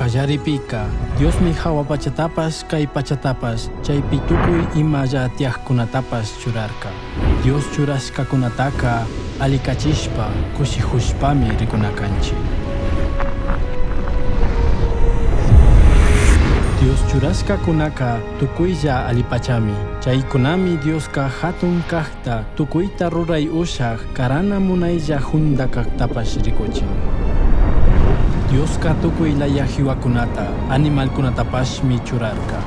Callaripica, Diosmi jahua pachatapash, cai pachatapash, chaipi tucui imalla tiyajcunatapash churarca. Dios churashcacunataca alicachishpa, cushijushpami ricuna canchij. Dios churashcacunaca tucuilla alipachami. Chaicunami Diosca jatun cajta, tucuita rurai ushaj, carana munailla junda cajtapash ricuchin. Diosca tucui laya jihuacunata, animalcunatapashmi churarca.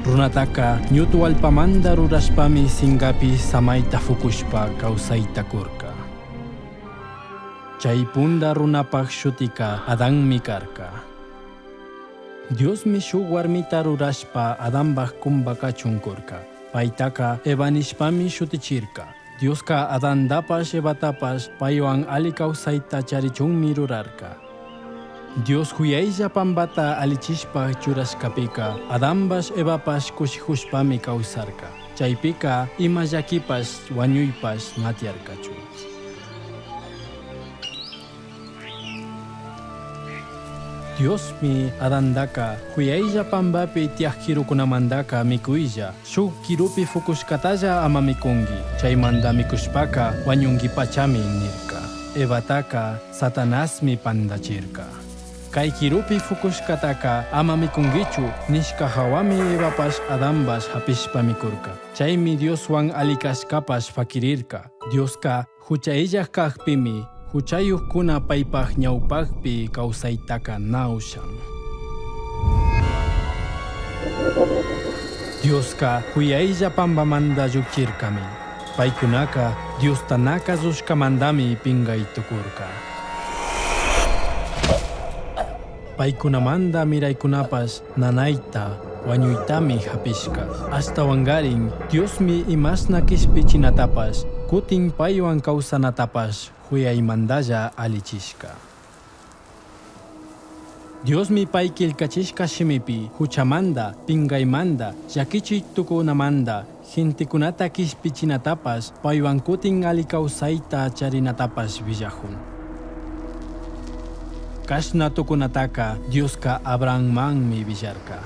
Runataca ñutu allpamanda rurashpami singapi samaita fucushpa causaita curca. Chai punda runapaj shutica Adanmi carca. Diosmi shuj huarmita rurashpa Adanbaj cumba cachun curca. Paitaca Eva nishpami shutichirca. Diosca Adandapash Evatapash paihuan ali causaita charichunmi rurarca. Dios juyailla pambata alichishpa churashcapica Adanbash Evapash cushijushpami causarca. Chaipica ima llaquipash huañuipash na tiyarcachu. Diosmi Adandaca juyailla pambapi tiyaj quirucunamandaca micuilla, shuj quirupi fucushcatalla ama micungui, chaimanda micushpaca huañunguipachami nirca. Evataca Satanasmi pandachirca. Cai quirupi fucushcataca ama micunguichu nishca jahuami Evapash Adanbash japishpa micurca. Chaimi Dioshuan ali cashcapash faquirirca. Diosca jucha illaj cajpimi juchayujcuna paipaj ñaupajpi causaitaca na ushan. Diosca juyailla pambamanda llujchircami. Paicunaca Diosta na cazushcamandami pingai tucurca. Paicunamanda miraicunapash nanaita, huañuitami japishca. Ashtahuangarin Diosmi imashna quishpichinatapash, cutin paihuan causanatapash juyaimandalla alichishca. Diosmi pai quillcachishca shimipi juchamanda, pingaimanda, llaquichi tucunamanda, gentecunata quishpichinatapash, paihuan cutin ali causaita charinatapash villajun. Cashna tucunataca Diosca Abrahammanmi villarca.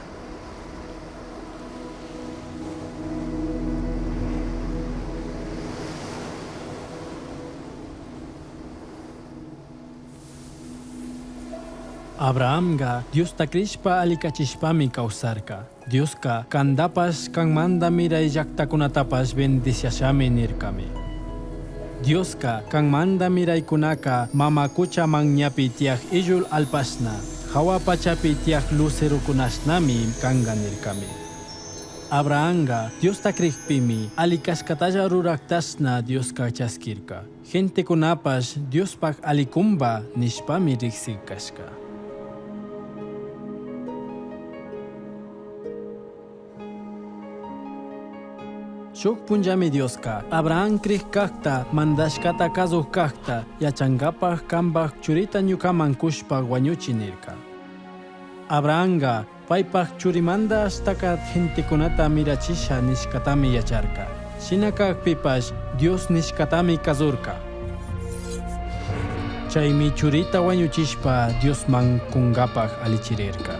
Abrahamga Diosta crishpa alicachishpami causarca. Diosca candapash canmanda mirai llactacunatapash bendiciashami nircami. Diosca canmanda miraicunaca mama cucha manñapi tiyaj illul alpashna, jahua pachapi tiyaj lucerocunashnami canga nircami. Abrahamga Diosta crijpimi ali cashcatalla rurajtashna Diosca chasquirca. Gentecunapash Diospaj ali cumba nishpami rijsij cashca. Shuj punllami Diosca, Abraham crij cajta, mandashcata cazuj cajta yachangapaj cambaj churita ñucaman cushpa huañuchi nirca. Abrahamga paipaj churimanda ashtaca gentecunata mirachisha nishcatami yacharca. Shina cajpipash Dios nishcatami cazurca. Chaimi churita huañuchishpa Diosman cungapaj alichirirca.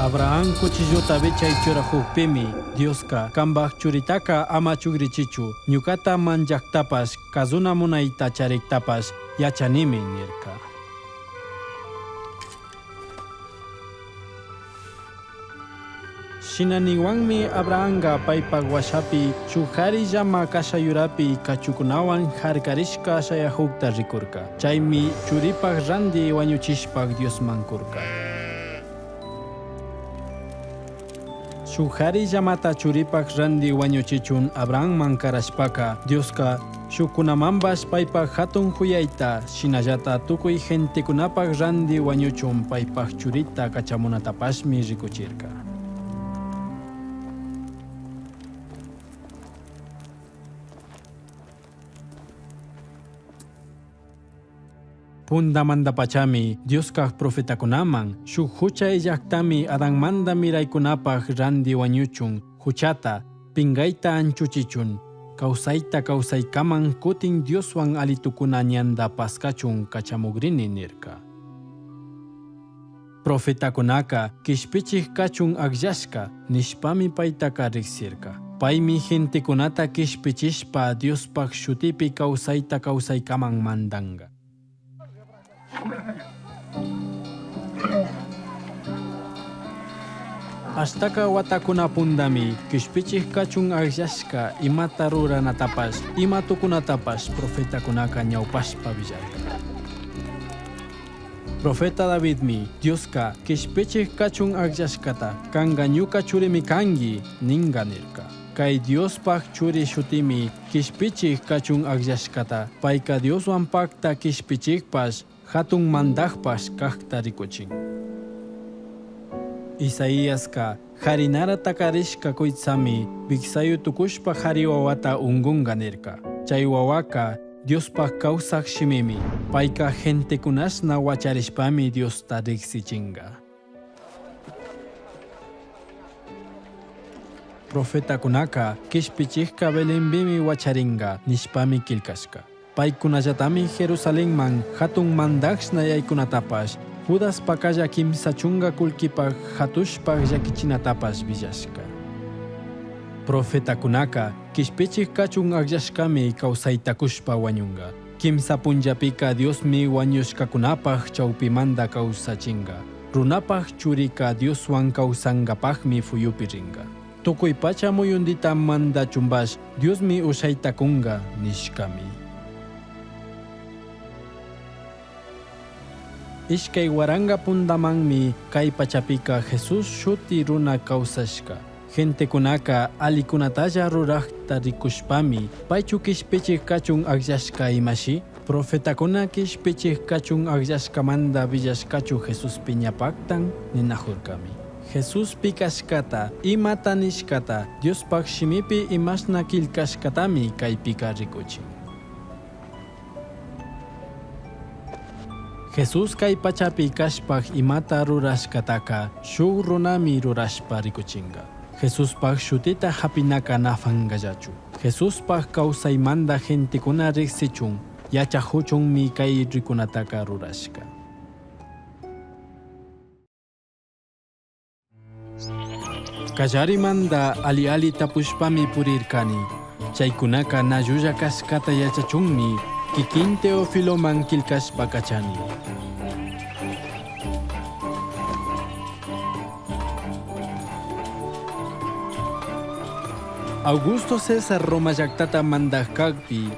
Abraham cuchillota vichai churajujpimi Diosca, Cambaj churitaca ama chugrichichu, ñucata manllajtapash, cazuna munaita charijtapash yachanimi nirca. Shina nihuanmi Abrahamga paipaj huashapi shuj jari llama casha yurapi cachucunahuan jarcarishca shayajujta ricurca. Chaimi churipaj randi huañuchishpa Diosman curca. Shuj jari llamata churipaj randi huañuchichun Abrahamman carashpaca, Diosca shujcunamanbash paipaj jatun juyaita, shinallata tucui gentecunapaj randi huañuchun paipaj churita cachamunatapashmi ricuchirca. Pundamandapachami Dioscaj profetacunaman shuj jucha illajtami Adanmanda miraicunapaj randi huañuchun juchata, Pingaita anchuchichun, causaita causaicaman cutin Dioshuan alli tucuna ñanda pascachun cachamugrini nirca. Profetacunaca quishpichij cachun agllashca nishpami paitaca rijsirca. Paimi gentecunata quishpichishpa Diospaj shutipi causaita causaicaman mandanga. Ashtaca huatacuna pundami quishpichij cachun agllashca imata ruranatapash, ima tucunatapash profetacunaca ñaupashpa villarca. Profeta Davidmi Diosca quishpichij cachun agllashcata canga ñuca churimi cangui ninga nirca. Cai Diospaj churi shutimi quishpichij cachun agllashcata paica Dioshuan pacta quishpichijpash jatun mandajpash cajta ricuchin. Isaiasca jarinara tacarishca cuitsami vijsayu tucushpa jari wawata ungunga nirca. Chai wawaca Diospaj causaj shimimi, paica gentecunashna huacharishpami Diosta rijsichinga. Profetacunaca quishpichijca Belenbimi huacharinga nishpami quillcashca. Paicunallatami Jerusalenman jatun mandajshna yaicunatapash, Judas pacalla quimsa chunga cullquipaj jatushpaj llaquichinatapash villashca. Profetacunaca quishpichij cachun agllashcami causaita cushpa huañunga. Quimsa punllapica Diosmi huañushcacunapaj chaupimanda causachinga. Runapaj churica Dioshuan causangapajmi fuyupi ringa. Tucui pacha muyundita mandachunbash Diosmi ushaita cunga nishcami. Ishcai huaranga pundamanmi cai pachapica Jesús shuti runa causashca. Gentecunaca allicunatalla rurajta ricushpami paichu quishpichij cachun agllashca imashi? Profetacuna quishpichij cachun agllashcamanda villashcachu Jesuspi ña pactan ninajurcami. Jesús pi cashcata, imata nishcata, Diospaj shimipi imashna quillcashcatami caipica ricuchin. Jesús cai pachapi cashpaj imata rurashcataca shuj runami rurashpa ricuchinga. Jesuspaj shutita japinaca na fangallachu. Jesuspaj causaimanda gentecuna rijsichun, yachajuchunmi cai ricunataca rurashca. Callarimanda alli alli tapushpami purircani. Chaicunaca na llulla cashcata yachachunmi quiquin Teofiloman quillcashpa cachani. Augusto César Roma llactata mandaj cajpi,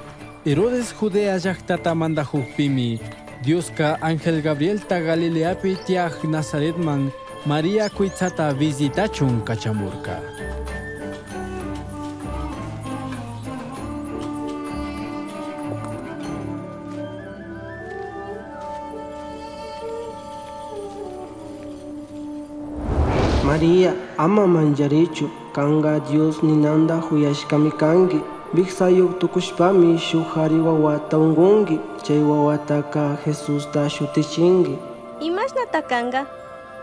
Herodes Judea llactata mandajujpimi, Diosca Ángel Gabrielta Galileapi tiyaj Nazaretman María cuitsata visitachun cachamurca. María, ama manllarichu, canga Dios ninanda juyashcami cangui. Vijsayuj tucushpami shuj jari wawata ungunqui, chay wawataka Jesusta shutichingui. Imashnata canga?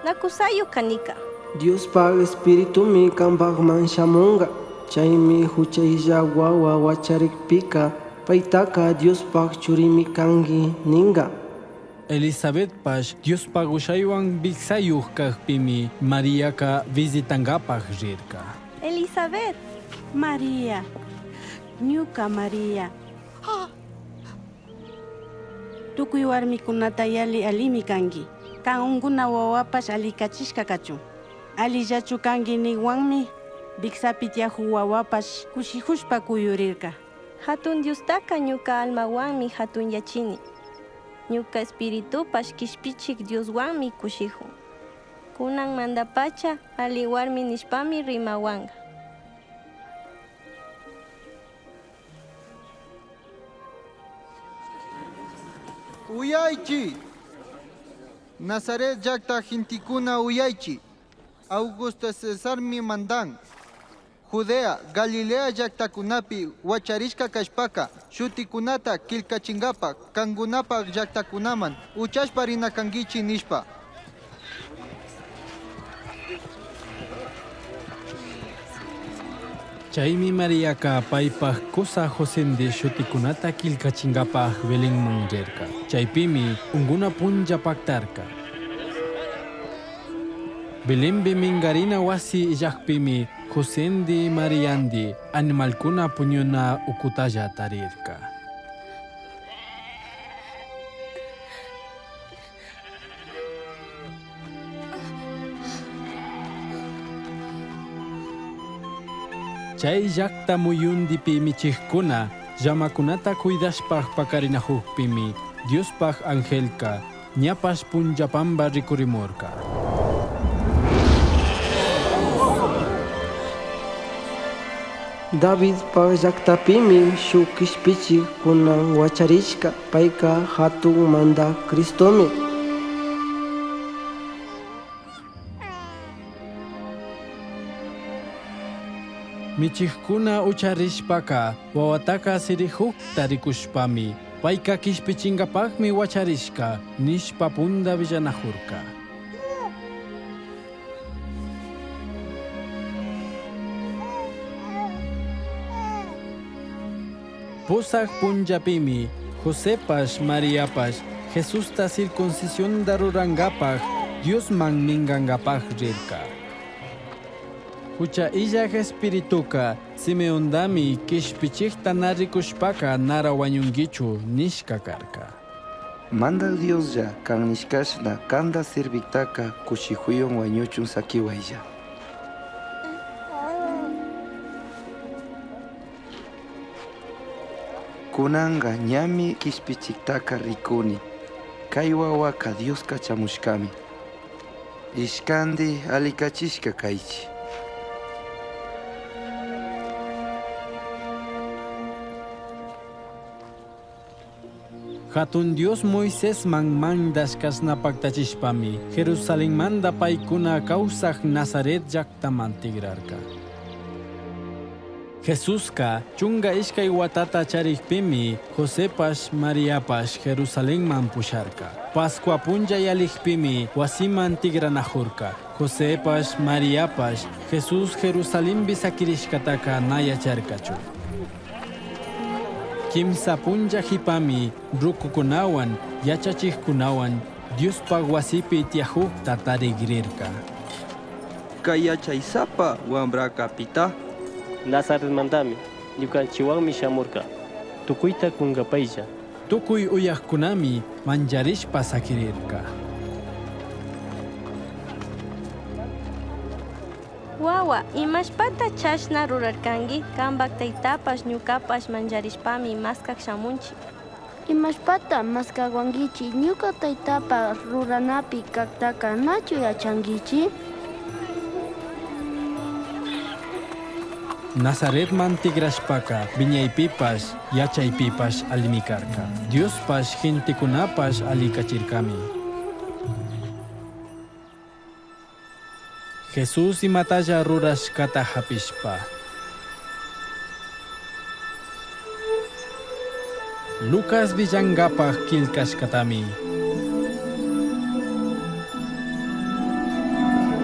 Na kusayuj kanika. Diospaj Espiritumi cambajman shamunga, chaymi jucha wawa huacharikpika paitaka Diospaj churimi cangui ninga. Elizabethpash Diospaj ushaywan vijsayuj kajpimi Mariaka visitangapaj rirca. Elizabeth. María, ñuka María. Tukuy warmikunata yali alimi kanki. Kan unguna wawapash alikachishka kachun. Allillachu kanki niwanmi viksapi tiyajuk wawapash kushijushpa kuyurirka. Jatun Diostaka ñuka almawanmi jatunyachini. Ñuka espiritupash kishpichik Dioswanmi kushijun. Kunanmandapacha alli warmi nishpami rimawanka. Uyaichi! Nazaret llakta gentikuna uyaichi. Augusto Cesarmi mandan. Judea, Galilea llaktakunapi huacharishka kashpaka shutikunata killkachinkapak kankunapak llaktakunaman uchashpa rina kankichik nishpa. Chaymi Mariaka paypaj kusa Josendi shutikunata killkachingapaj Belenman rirka. Chaypimi unguna punlla paktarka. Belenbi mingarina wasi illakpimi Josendi Mariandi animalkuna puñuna ukutalla tarirka. Chay llaqta muyundipi michiqkuna llamakunata cuidashpaj pakarinajukpimi Diospaj angelka ñapash punllapamba rikurimurka. Davidpaj llaqtapimi shuk kishpichik kunan wacharishka. Payka hatun mandak Cristomi. Michiqkuna ucharishpaka wawataka sirihukta rikushpami payka kishpichinkapakmi wacharishka nishpa punda villanajurka. Pusaq punllapimi Josepash Mariapash Jesusta circuncisionta rurankapaj Diosman minkankapaj rirka. Hucha illaj espirituka Simeondami kishpichikta na rikushpaka nara wañunkichu nishka karka. Mandaj Dioslla kan nishkashna kanta sirviktaka kushikuywan wañuchun sakiwaylla. Kunanka ñami kishpichiktaka rikuni. Kay wawaka Dios kachamushkami. Ishkandi alikachishka kaychi. Hatun Dios Moisesman mandashkashna paktachishpami Jerusalenmanta paykuna kawsaj Nazaret llaqtaman tigrarka. Jesuska chunka ishkay watata charikpimi Josepash Mariapash Jerusalenman pusharka. Pascua punlla yalikpimi wasiman tigranajurka. Josepash Mariapash Jesús Jerusalenpi sakirishkataka na yacharkachu. Kimsa punlla qhipami rukukunawan yachachikkunawan Diospaj wasipi tiyajukta tarigrirka. Kay yachaysapa wambraka pitaq? Nazaretmantami, ñukanchikwanmi shamurka. Tukuyta kunkapaylla. Tukuy uyajkunami mancharishpa sakirirka. Wawa, imashpata chashna rurarkanki? Kanpak taytapash ñukapash mancharishpami maskak shamunchik. Imashpata maskawankichi? Ñuka taytapa ruranapi kaktaka nachu yachankichi? Nazaretman tigrashpaka viñaypipash yachaypipash allimi karka. Diospash gentekunapash alikachirkami. Jesús imatalla rurashkata hapishpa. Lucas villankapaj killkashkatami.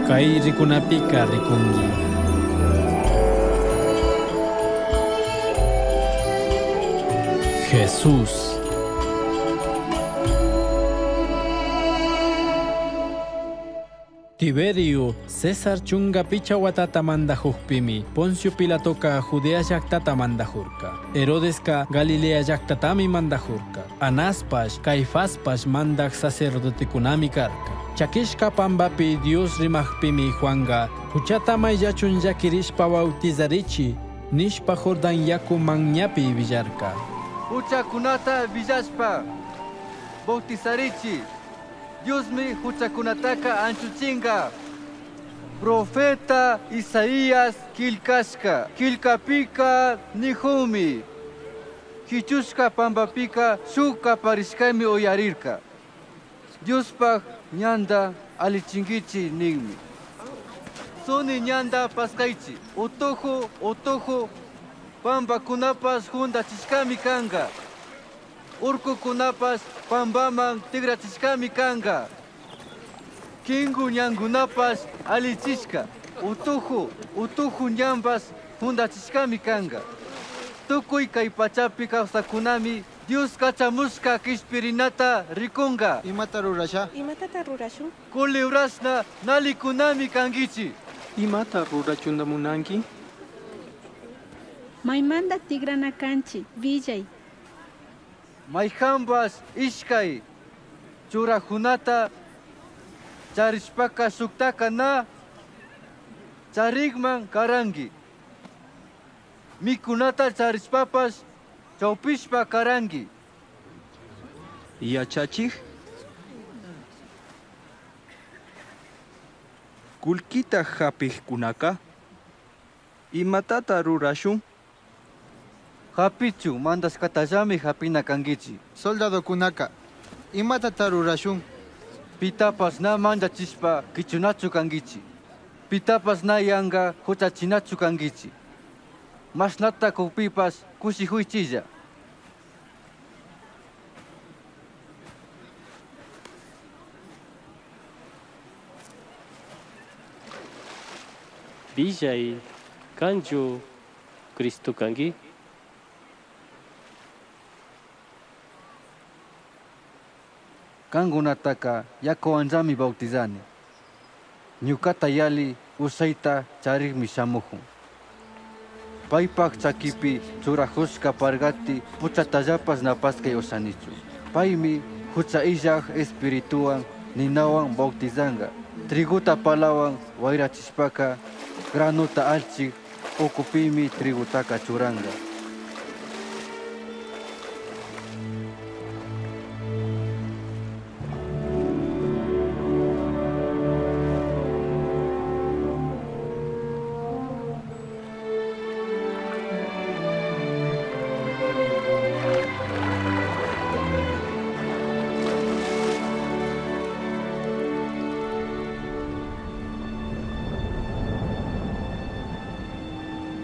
Kay rikunapika rikunki. Jesús. Tiberio César chunga picha watata mandajukpimi Poncio Pilatoka Judea llaqtata mandajurka. Herodeska Galilea llaqtatami mandajurka. Anaspash Caifaspash mandaj sacerdotekunami karka. Chakishka pambapi Dios rimajpimi Juanga huchata mayllachun llakirishpa bautizarichi nishpa Jordán yaku manñapi villarka. Huchakunata villashpa bautizarichi. Diosmi huchakunataka anchuchinga. Profeta Isaías killkashka killkapika nijunmi. Jichushka pampapika shuk kaparishkami uyarirka. Diospaj ñanda alichinkichi ninmi. Suni ñanda paskaychi. Utuju utuju pampakunapash juntachishkami kanka. Urkukunapash pampaman tigrachishkami kanka. Kinku ñankunapash alichishka. Utuju utuju ñanpash Jundachishcami canga. Tucui cai pachapi causajcunami Dios cachamushca quishpirinata ricunga. Imata rurasha? Imatata rurashun? Culebrashna nalicunami canguichi. Imata rurachunda munanqui? Maimanda tigrana canchi, villai. Maijanbash ishkay churajunata charishpaka shuktaka na charikman karanki. Mikunata charishpapash chawpishpa karanki. Yachachik. Kullkita hapikkunaka imatata rurashun? Hapichu mandashkatallami hapina kankichik. Soldadokunaka imatata rurashun? Pitapash na manchachishpa kichunachu kankichik. Pitapash na yanka huchachinachu kankichik. Mashnata kukpipash kushikuychilla. Villai, kanchu Cristo kanki? Kankunataka yakuwanllami bautizani. Ñukata yali ushaita charikmi shamujun. Paypak chakipi churajushka pargati puchatallapash na paskay ushanichu. Paymi hucha illaj espirituwan ninawan bautizanga. Triguta palawan wayrachishpaka granuta alchik ukupimi trigutaka churanga.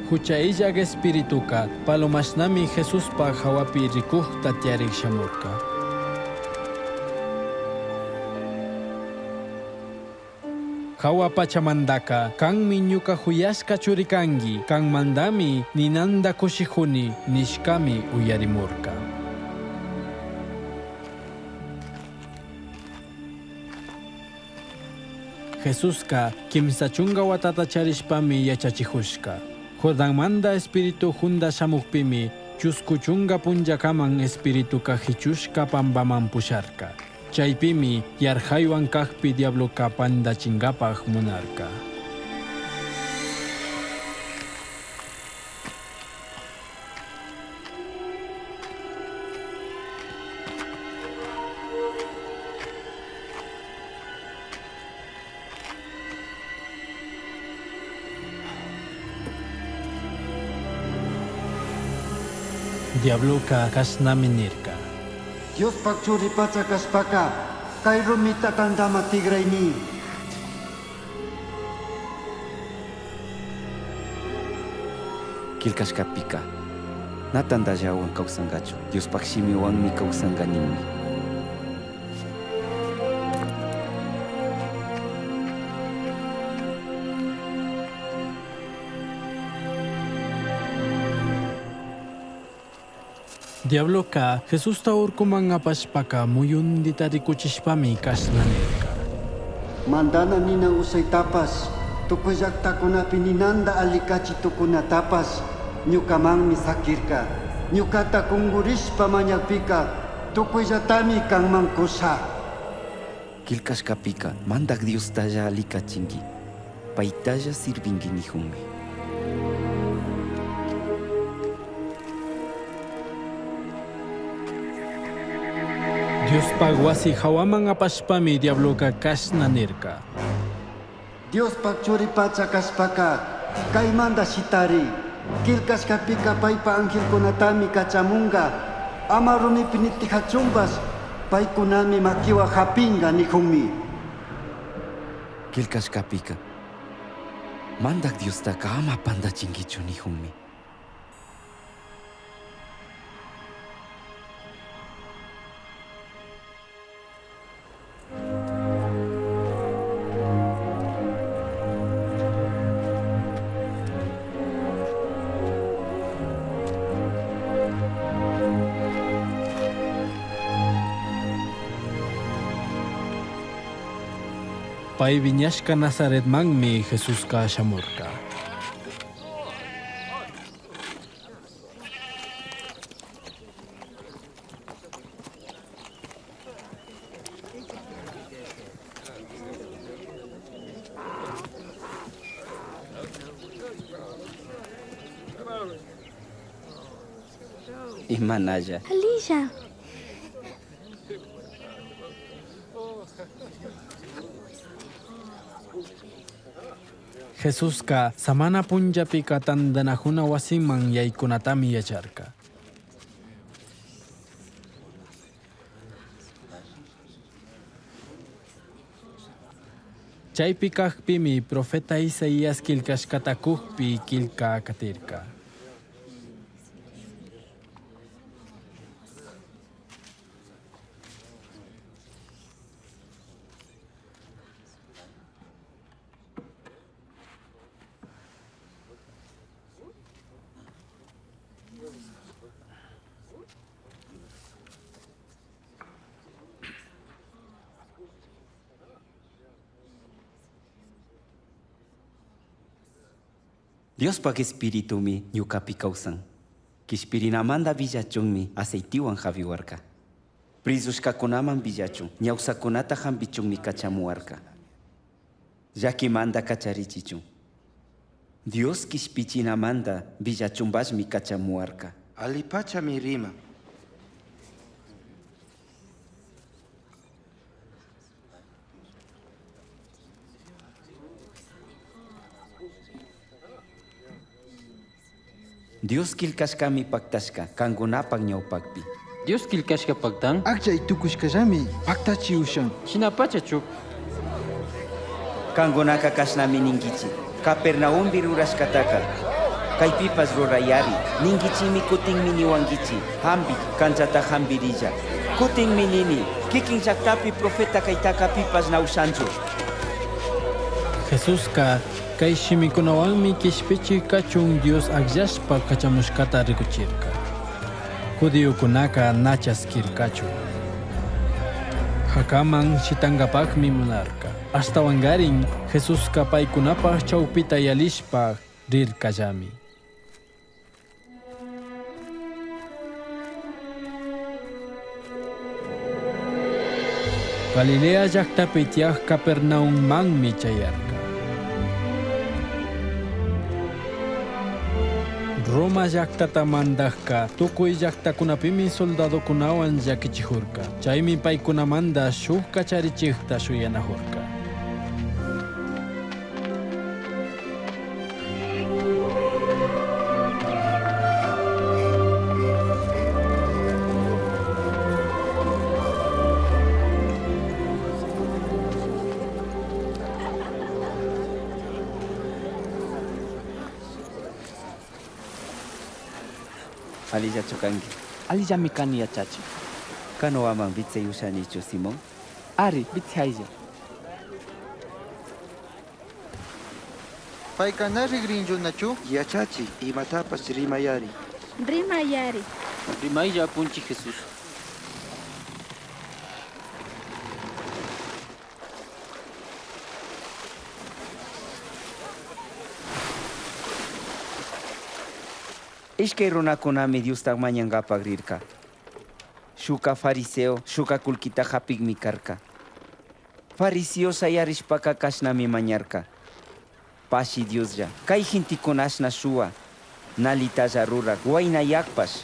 Hucha illaj espirituka palomashnami Jesuspa hawapi rikujta tiyarik shamurka. Hawa pachamandaka kanmi ñuka huyashka churi kanki, kanmandami ninanda kushijuni nishkami uyarimurka. Jesuska kimsa chunga watata charishpami yachachijushka. Jordanmanda espíritu junda shamukpimi chusku chunga punllakaman espirituka jichushka pampaman pusharka. Chaypimi yarjaywan kakpi diabloka pandachinkapak munarka. Diabloka kashnami nirka. Diospak churi pacha kashpaka kay rumita tantama tigrayni. Killkashkapika na tantallawan kawsankachu, Diospak shimiwanmi kawsanka ninmi. Diabloka Jesusta urkuman apashpaka muyundita rikuchishpami kashna nirka. Mandana ninan ushaytapash tukuy llaktakunapi ninanda alikachi tukunatapash ñukamanmi sakirka. Ñukata kunkurishpa mañakpika tukuyllatami kanman kusha. Killkashkapika Mandak Diostalla alikachinki, paytalla sirvinki nijunmi. Diospak wasi hawaman apashpami diabloka kashna nirka. Diospak churi pacha kashpaka kaymanta shitari. Killkashkapika paypa angelkunatami kachamunka. Ama rumipi nitijachunpash paykunami makiwan hapinka nijunmi. Killkashkapika Mandak Diostaka ama pantachinkichu nijunmi. Pai viñashca Nazaretmanmi Jesusca shamurca. Imanalla. Alilla. Jesusca samana punllapika tandanajuna huasiman yaykunatami yacharca. Chaypi kajpimi profeta Isaías quillcashcata cujpi quillca katirka. Diospaj Espiritumi ñukapi kawsan. Kishpirinamanta villachunmi aceitiwan hapiwarka. Prisushkakunaman villachun, ñawsakunata hampichunmi kachamuwarka. Llakimanta kacharichichun. Dios kishpichinamanta villachunpashmi kachamuwarka. Alipachami rima. Dios quillcashkami pactashka kankunapak ñawpakpi. Dios quillcashka pactan? Akllay tukushkallami paktachi ushan. Shinapachachu. Kankunaka kashnami ninkichik. Capernaumpi rurashkataka. Kaypipash rurayari. Ninkichimi kutinmi niwankichik. Hampi, kanchata hampirilla. Kutinmi nini. Kikin llaktapi profeta kaytaka pipash na ushanchu. Jesusca kay shimikunawanmi kishpichik kachun Dios akllashpa kachamushkata rikuchirka. Judiokunaka na chaskirkachu. Hakaman shitankapakmi munarka. Ashtawankarin Jesuska paykunapaj chawpita yalishpa rirkallami. Galilea llaktapi tiyaj Capernaummanmi chayarka. Roma llaktata mandajka tukuy llaktakunapimi soldadokunawan llakichijurka. Chaymi paykunamanta shuk kacharichikta shuyanajurka. Alillachu kanki. Allillami kani yachachik. Canoaman witsay ushanichu, Simón? Ari, witsaylla. Payka na rigrinchunachu? Yachachik, imatapash rimayari. Rimayari. Rimaylla apunchik Jesús. Ishkay runakunami Diosta mañankapak rirka. Shuka fariseo, shuka kullkita hapikmi karka. Fariseo shayarishpaka kashnami mañarka. Pashi Dioslla, kay gentekunashna shuwa, nalitalla rurak, waynayakpash.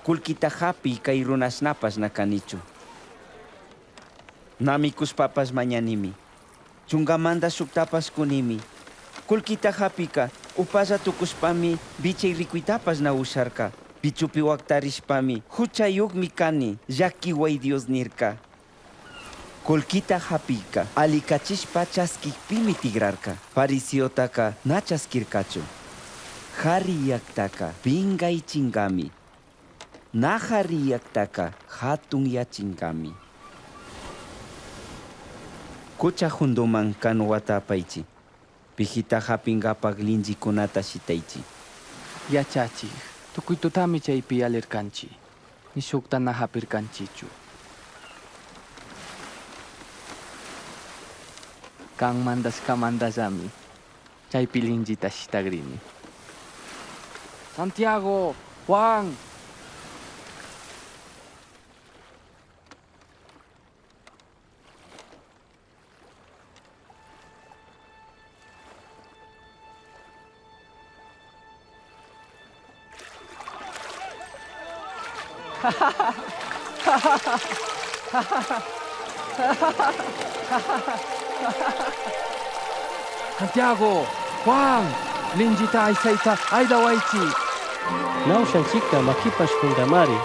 Kullkita hapi kay runashnapash na kanichu. Na mikushpapash mañanimi. Chungamanta shuktapash kunimi. Kullkita hapika, upalla tukushpami vichay rikuytapash na usharka. Pichupi waktarishpami, huchayukmi kani, llakiway Dios nirka. Kullkita hapika, alikachishpa chaskikpimi tigrarka. Farisiotaka na chaskirkachu. Hariyaktaka pinkaychinkami. Na hariyaktaka hatunyachinkamin. Kucha junduman kanuwata apaychik. Pijita hapinkapak linchikunata shitaychik. Yachachik, tukuy tutami chaypi yalirkanchik. Ni shukta na hapirkanchikchu. Can mandashcamantallami chaipi linllita shitagrini. Santiago, Juan. Santiago, Juan, linllita aysaita aydahuaichij. Na ushanchikka makipash hundamari.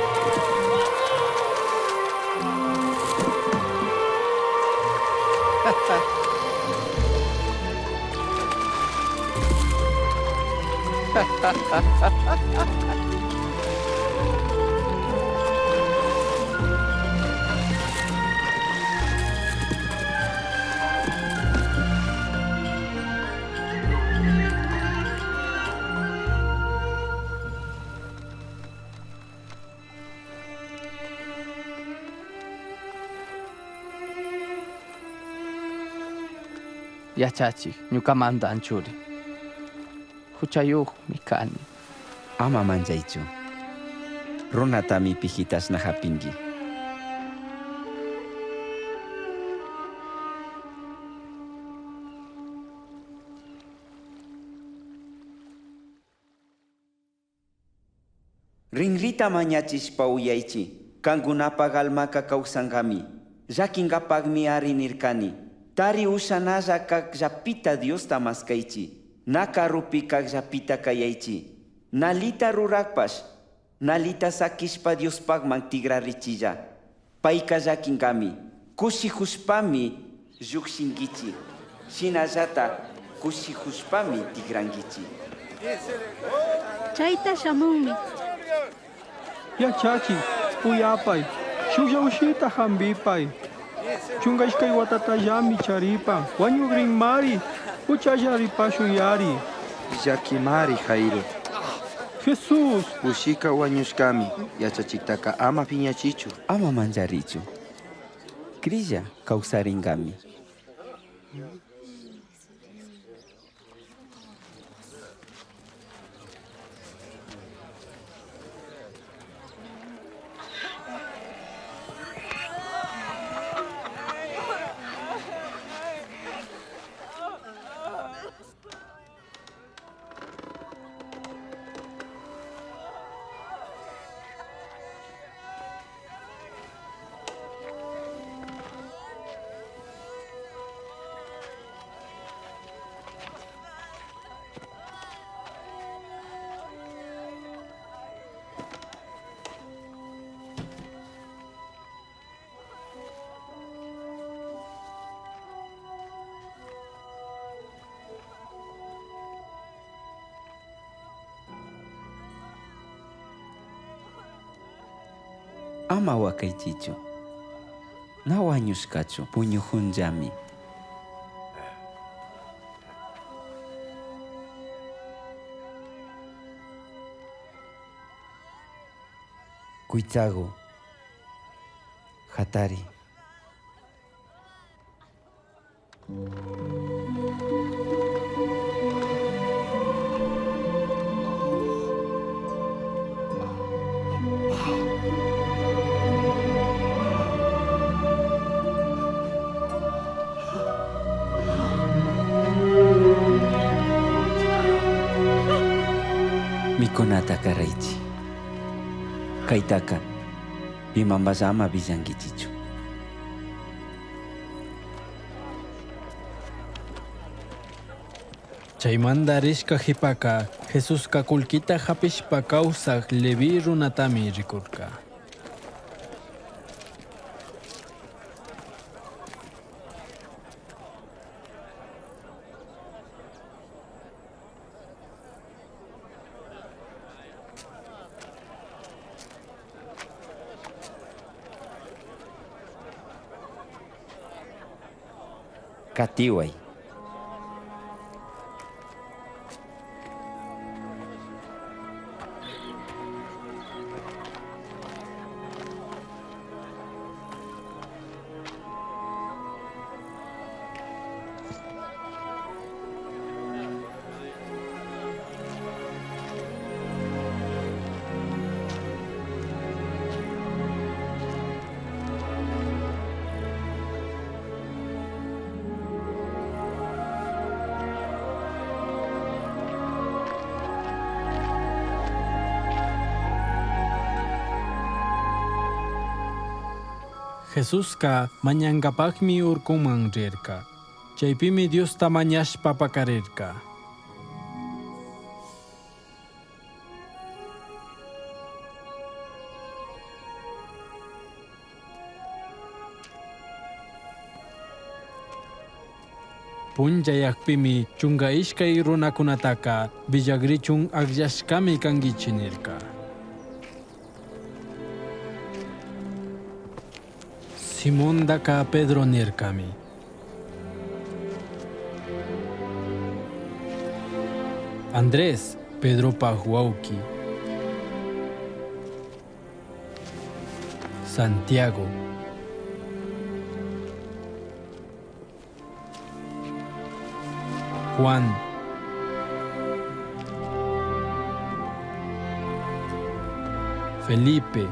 Yachachik, ñukamanta anchuri. Huchayuqmi kani. Ama manchaychu. Runatami pijitashna hapinki. Rinrita mañachishpa uyaichi, kankunapaj almaka kawsankami. Llakinkapakmi ari nirkani. Tari ushanalla kajllapita Diosta maskaychi. Na karupi kajllapita kayaychi. Nalita rurakpash, nalita sakishpa Diospakman tigrarichilla. Payka llakinkami. Kushijushpami llukshinkichi. Shinallata kushijushpami tigrankichi. Chayta shamunmi. Yachachik, uyapay, shuklla ushita hampipay. Chunka ishkay watatallami charipan, wañukrinmari, uchalla ripashun yari. Llaquimari Jairo. Jesús. Ushika wañushkami, yachachiktaka ama piñachichu. Ama mancharichu. Krilla kawsarinkami. Ama wakaychichu. Na wañushkachu puñujunllami. Kuytsagu, hatari. Mikunata karaychi. Kaytaka pimanpash ama villankichichu. Chaymanta rishka jipaka Jesuska kullkita hapishpa kawsak Leví runatami rikurka. Katiway. Jesusca mañangapajmi urcuman rirca. Chaipimi Diosta mañashpa pacarirca. Punllayajpimi chunga ishkay runakunataka villagrichun akllashkami kanguichi nirca. Simondaka Pedro nirkami. Andrés, Pedropaj huauqui. Santiago. Juan. Felipe.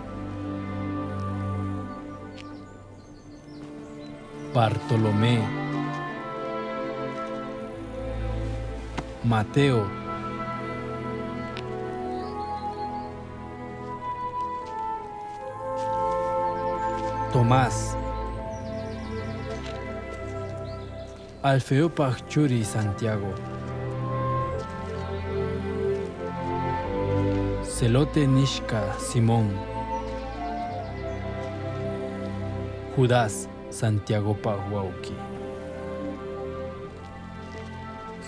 Bartolomé. Mateo. Tomás. Alfeopaj churi Santiago. Zelote nishka Simón. Judas Santiagopaj huauqui.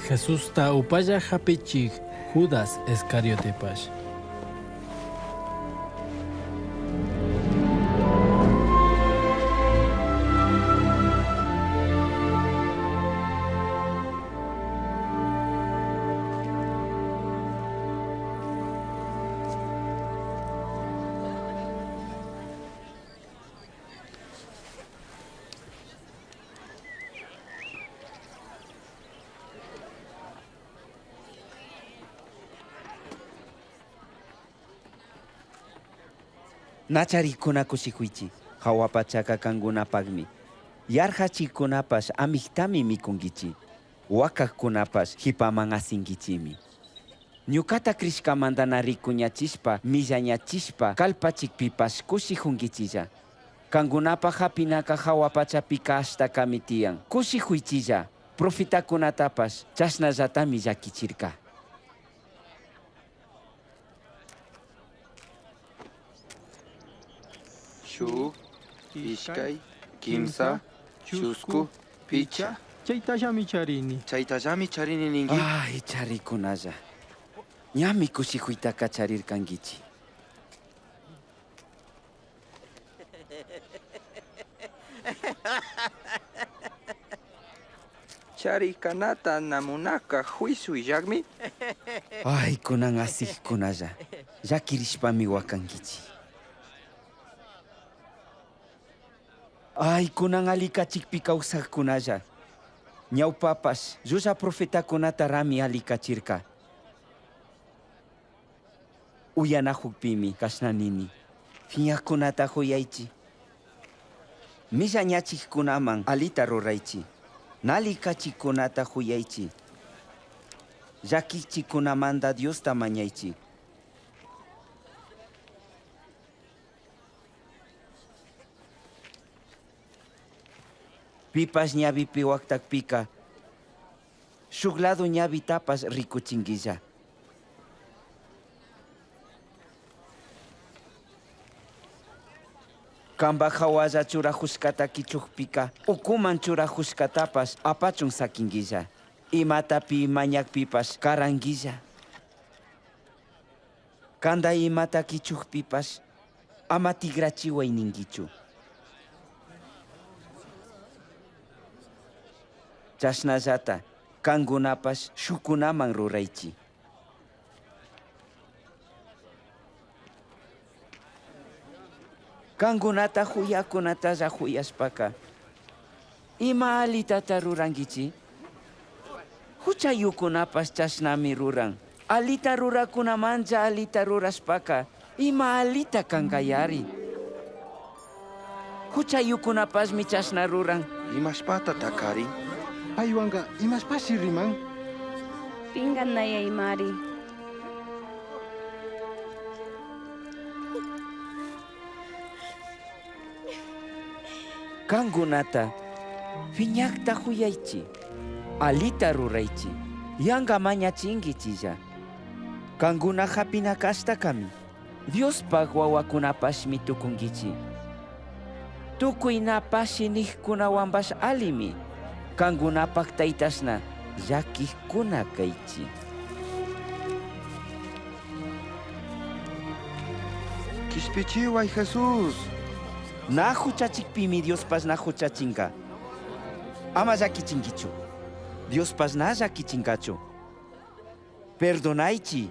Jesusta upalla hapichij Judas Iscariotepash. Na charikuna kushihuichi, jahua pachaka kangunapakmi. Yarjachikunapash amiktami mikunkichi, wakakkunapash jipaman asinkichimi. Ñukata crishkamanta na rikuñachishpa, millañachishpa, kalpachikpipash kushijunkichilla. Kangunapaj hapinaka jahua pachapika ashtakami tiyan. Kushihuichilla, profitakunatapash chashnallatami llakichirka. Shuk, ishkay, kimsa, chusku, picha. Chaytallami charini. Chaytallami charini ninki. Ay, charikunalla. Ñami kushikuytaka charirkankichik. Charikanata namunaka juicio illakmi. Ay, kunan asikkunalla. Llakirishpami wakankichik. Ay, kunan alikachikpi kawsaqkunalla. Ñawpapash llulla profetakunata rami alikachirka. Uyanajukpimi kashna nini. Phiñaqkunata huyaychi. Millañachikkunaman alita ruraychi. Nalikachikkunata huyaychi. Llakichikunamanta Diosta mañaychi. Pipash ñavipi waktakpika, shuk lado ñavitapash rikuchinkilla. Kanpak hawalla churajushkata kichukpika, ukuman churajushkatapash apachun sakinkilla. Imata pi mañakpipash karankilla. Kanda imata kichukpipash ama tigrachiway ninkichu. Chashnallata kankunapash shukunaman ruraychi. Kankunata huyakunatalla huyashpaka, ima alitata rurankichi? Huchayukunapash chashnami ruran. Alita rurakunamanlla alita rurashpaka, ima alita kankayari. Huchayukunapashmi chashna ruran. Imashpata takarin? Paywanka imashpashi riman? Pinganayay-mari. Cangunata fiñajta juyaichi, alita ruraichi, yanga mañachinguichilla. Canguna japina kashtakami, Diospaj wawakunapashmi tukunguichi. Tukuy na pashi nijkunawanpash alimi, cangunapaj taytashna llaquijkuna kaychi. Quishpichihuay Jesús. Na huchachikpimi Diospash na huchachinka. Ama llaquichinguichu. Diospash na llaquichinkachu. Perdonaychi.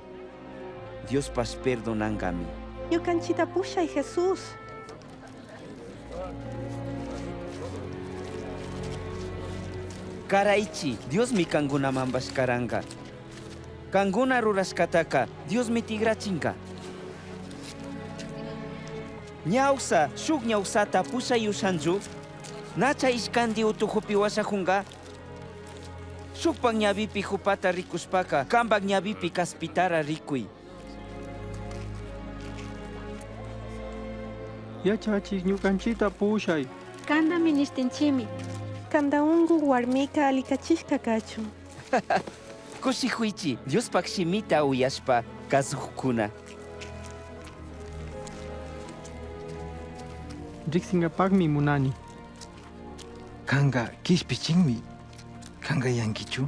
Diospash perdonankami. Ñukanchita pushay Jesús. Karaychi, Diosmi kangunamanpash karanka. Kanguna rurashkataka Diosmi tigrachinka. Ñawsa, shuk ñawsata pushay ushanchu. Nacha ishkandi utujupi washajunka. Shukpak ñavipi jupata rikushpaka, kampak ñavipi kaspitara rikuy. Yachachik ñukanchita pushay. Kanda minishtinchimi. Kanda ungu warmika alikachishka kachun. Kushijuichi, Diospak shimita uyashpa kazujkuna. Riksingapakmi munani. Kanka kishpichinmi. Kanka yankichu?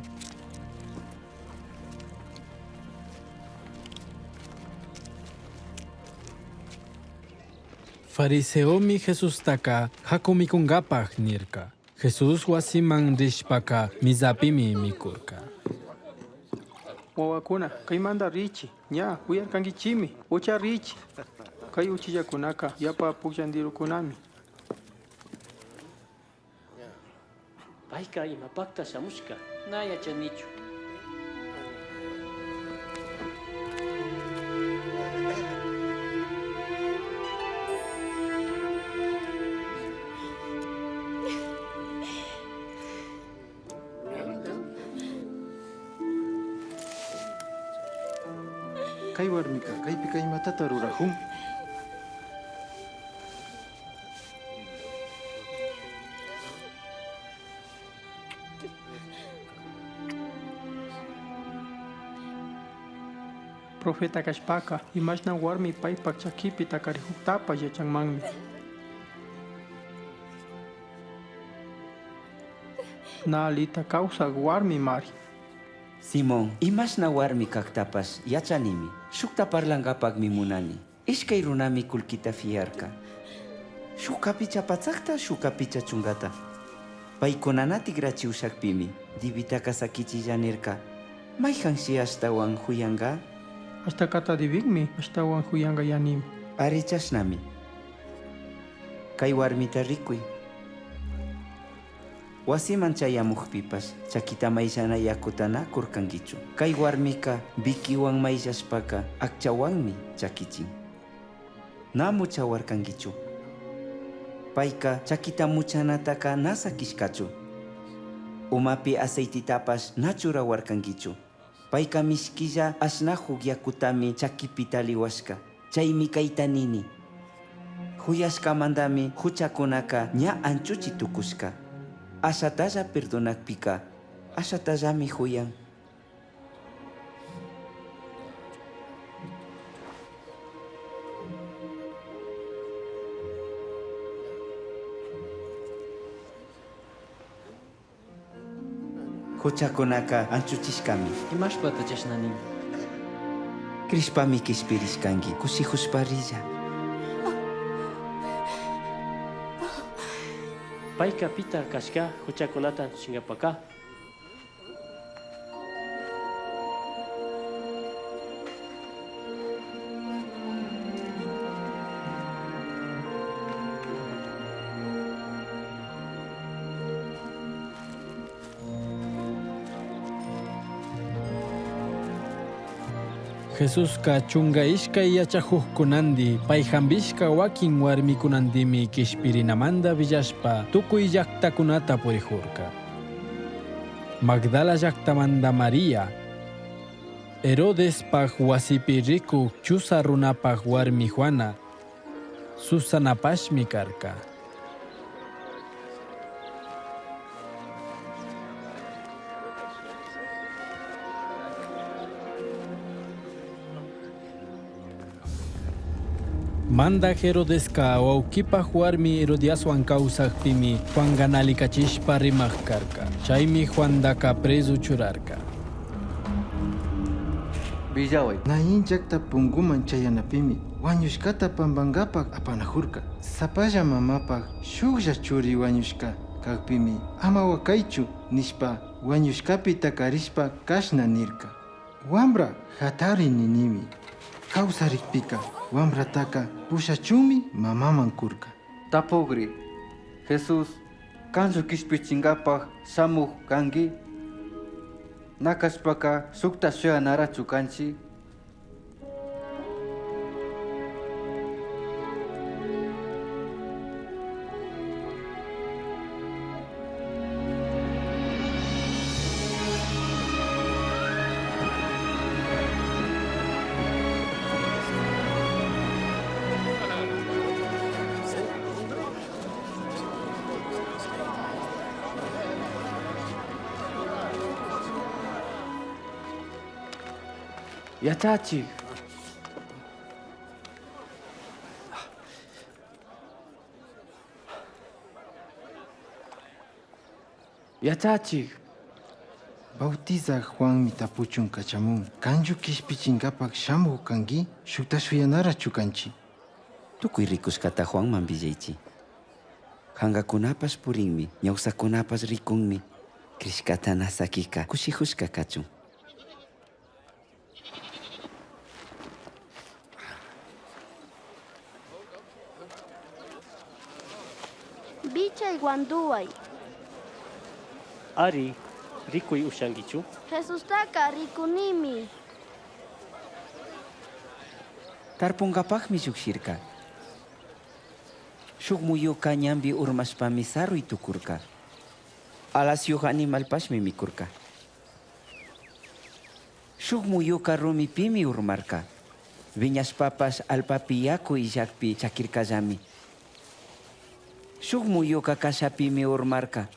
Fariseomi Jesustaka haku mikungapaj nirka. Jesús wasiman rishpaka mizapimi mikurka. Wawakuna, kaymanta richi, ña uyarkankichimi, ucha richi. Kay uchillakunaka yapa pukllandirukunami. Payka imapakta shamushka, na yachanichu. Kay warmika kaypika imatata rurahun? Profeta kashpaka imashna warmi paypak chakipi takarihuktapash yachanmanmi. Na alita kawsak warmi mari. Simón, imashna warmi kaktapash yachanimi. Shukta parlankapakmi munani. Ishkay runami kullkita fiarka. Shuk kapicha patsakta, shuk kapicha chungata. Paykuna na tikrachi ushakpimi, dibitaka sakichilla nirka. Mayhanshi ashtawan huyanka? Ashtakata dibikmi ashtawan huyanka yanimi. Ari chashnami. Kay warmita rikuy. Wasiman chayamukpipash chakita mayllana yakuta na kurkankichu. Kay warmika vikiwan mayllashpaka akchawanmi chakichin. Na muchawarkankichu. Payka chakita muchanataka na sakishkachu. Umapi aceititapash na churawarkankichu. Payka mishkilla ashnahuk yakutami chakipi taliwashka. Chaymi kayta nini. Huyashkamantami huchakunaka ña anchuchi tukushka. Ashatalla perdonakpika, ashatallami huyan. Huchakunaka anchuchishkami. Imashpata chashna nin? Crishpami kishpirishkanki, kushijushpa rilla. Payka pita kashka huchakunata anchuchinkapaka. Jesuska chunga ishkay yachajujkunandi pay hambishka wakin warmikunandimi kishpirinamanta villashpa tukuy llaktakunata purijurka. Magdala llaktamanta María, Herodespaj wasipi rikuk Chuza runapaj warmi Juana, Susanapashmi karka. Mandaj Herodesca huauquipaj huarmi Herodiashuan causajpimi Juanga nalicachishpa rimaj carca. Chaimi Juandaca prezu churarca. Villaway. Naín llakta punguman chayanapimi wañushkata pampankapak apanajurka. Sapalla mamapak shuklla churi wañushka kakpimi ama wakaychu nishpa wañushkapi takarishpa kashna nirka. Wambra hatari ninimi. Kawsarikpika wambrataka pushachunmi mamaman kurka. Tapugri, Jesús, kanchu kishpichinkapak shamuj kanki? Na kashpaka shukta shuyanarachu kanchik? Yachachik. Yachachik. Bautizaj Juanmi tapuchun kachamun. Kanchu kishpichinkapak shamuj kanki? Shukta shuyanarachu kanchik? Tukuy rikushkata Juanman villaychi. Hangakunapash purinmi, ñawsakunapash rikunmi. Crishkata na sakika kushijushka kachun. Vichay huanduway. Ari, rikuy ushankichu? Jesustaka rikunimi. Tarpunkapakmi llukshirka. Shuk muyuka ñanpi urmashpami saruy tukurka. Alasyuq animalpashmi mikurka. Shuk muyuka rumipimi urmarka. Viñashpapash allpapi yaku illakpi chakirkallami. Shuk muyuka kashapimi urmarka.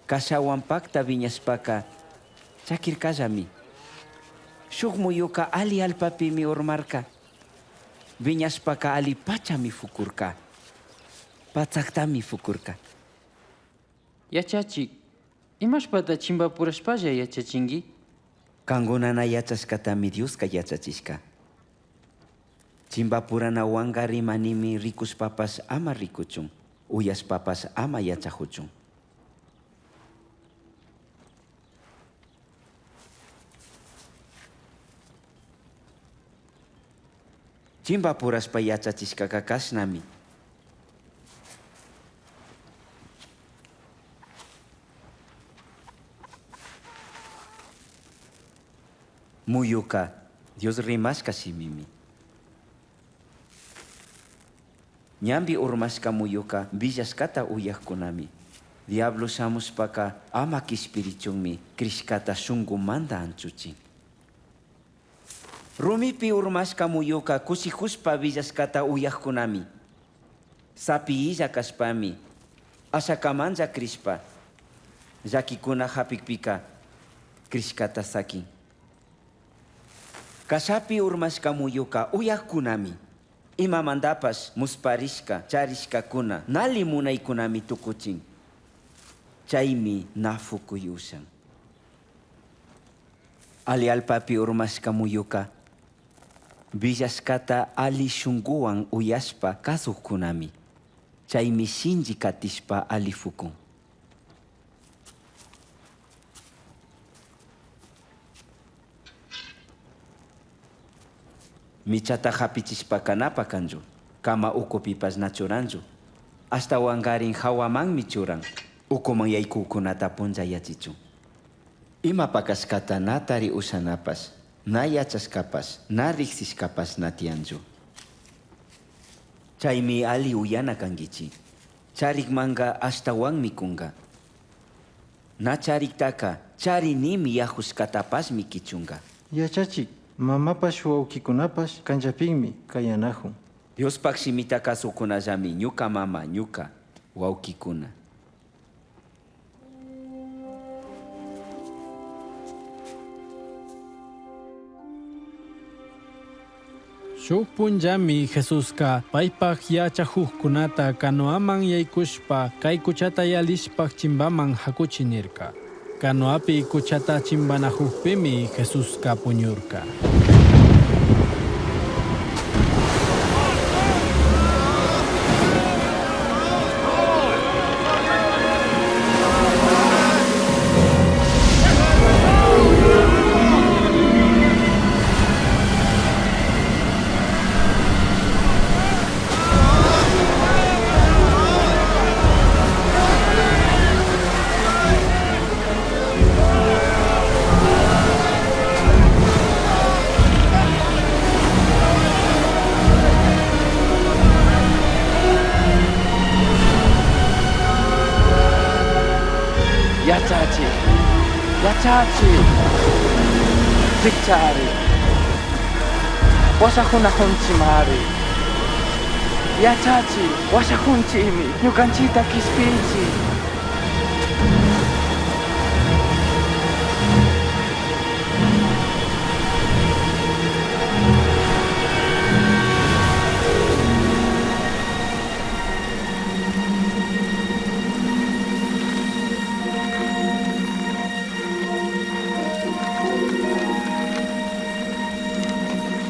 Kashawan pakta viñashpaka chakirkallami. Shuk muyuka ali allpapimi urmarka. Viñashpaka ali pachami fukurka. Patsaktami fukurka. Yachachik, imashpata chimpapurashpalla yachachinki? Kankuna na yachashkatami Dioska yachachishka. Chimpapuranawanka rimanimi rikushpapash ama rikuchun, uyashpapash ama yachajuchun. Chimpapurashpa yachachishkaka kashnami. Muyuka Dios rimashka shimimi. Ñanpi urmashka muyuka villashkata uyajkunami. Diablo shamushpaka ama kishpirichunmi crishkata shunkumanta anchuchin. Rumipi urmashka muyuka kushijushpa villashkata uyajkunami. Sapi illa kashpami ashakamanja crishpa llakikuna hapikpika crishkata sakin. Kashapi urmashka muyuka uyajkunami. Imamantapash musparishka charishkakuna nali munaykunami tukuchin. Chaymi na fukuy ushan. Ali allpapi urmashka muyuka villashkata ali shunkuwan uyashpa kasukkunami. Chaymi shinchi katishpa ali fukun. Michata hapichishpaka na pakanchu, kama ukupipash na churanchu. Ashtawankarin hawamanmi churan, ukuman yaykukunata punchayachichun. Ima pakashkata na tari ushanapash, na yachashkapash, na riksishkapash na tiyanchu. Chaymi ali uyana kankichik. Charikmanka ashtawanmi kunka. Na chariktaka charinimi yajushkatapashmi kichunka. Yachachik, mamapash wawkikunapash kanllapimi kayanajun. Diospak shimita kasukunallami ñuka mama, ñuka wawkikuna. Shuj punllami Jesusca paipaj yachajujcunata canoaman yaycushpa cai cuchata yalishpa chimbaman jacuchi nirca. Canoapi cuchata chimbanajujpimi Jesusca puñurca. Yachachik, yachachik, rikchari, washajunajunchimari. Yachachik, washajunchimi, ñukanchita kishpichi.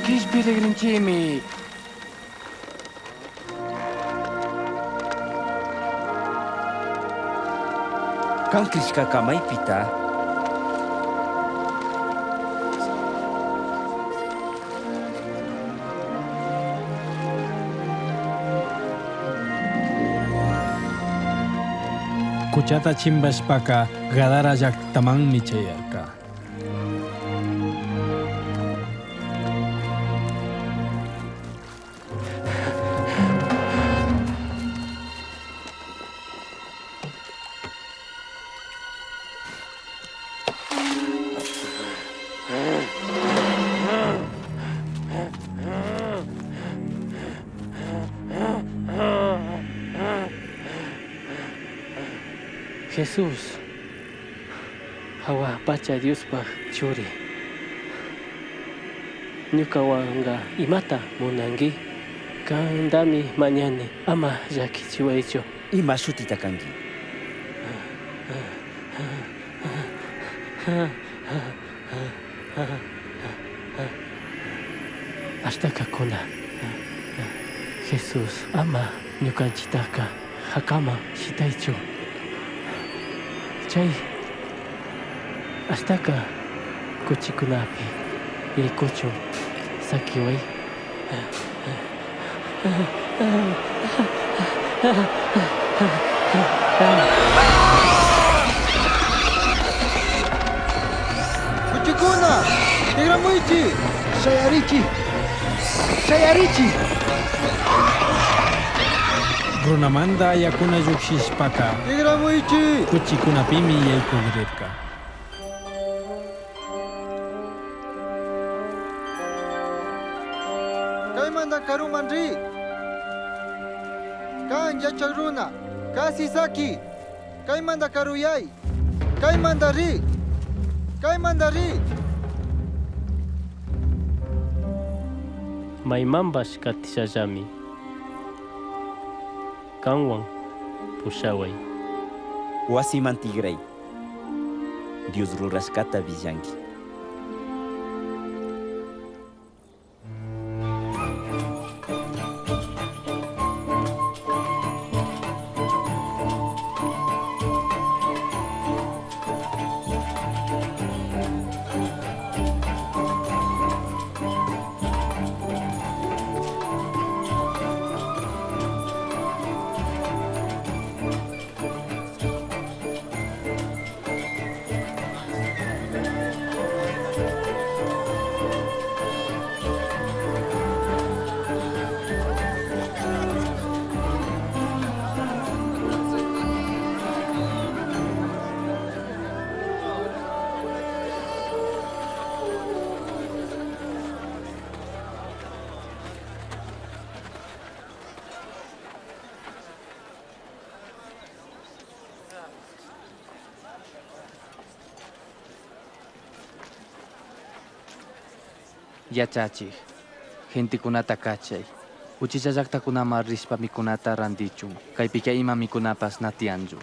Kishpirigrinchimi. Kan crishkaka maypita? Cuchata chimbashpaka Gadara llaktamanmi chayarca. Jesús, jahua pacha Diospaj churi. Ñukawanka imata munanki? Kantami mañani ama llakichiwaychu. Ima shutita kanki? Ashtakakuna. Jesús, ama ñukanchitaka hakaman shitaychu. Chay ashtaka kuchikunapi yaykuchun sakiway. Kuchikuna, tigramuychi, shayarichi, shayarichi. Runamanta ayakuna llukshishpaka Tigramuychi. kuchikunapimi yaykugrirka. Kaymanta karuman ri. Kan yachak runa, kasi saki. Kaymanta karuyay. Kaymanta ri. Kaymanta ri. Maymanpash katishallami. Kanwan pushaway. Wasiman tigray. Dios rurashkata villanki. Yachachik, Gentecunata cachai. Uchilla llaqtakunaman rishpa mikunata rantichun. Kaypika ima mikunapash na tiyanchu.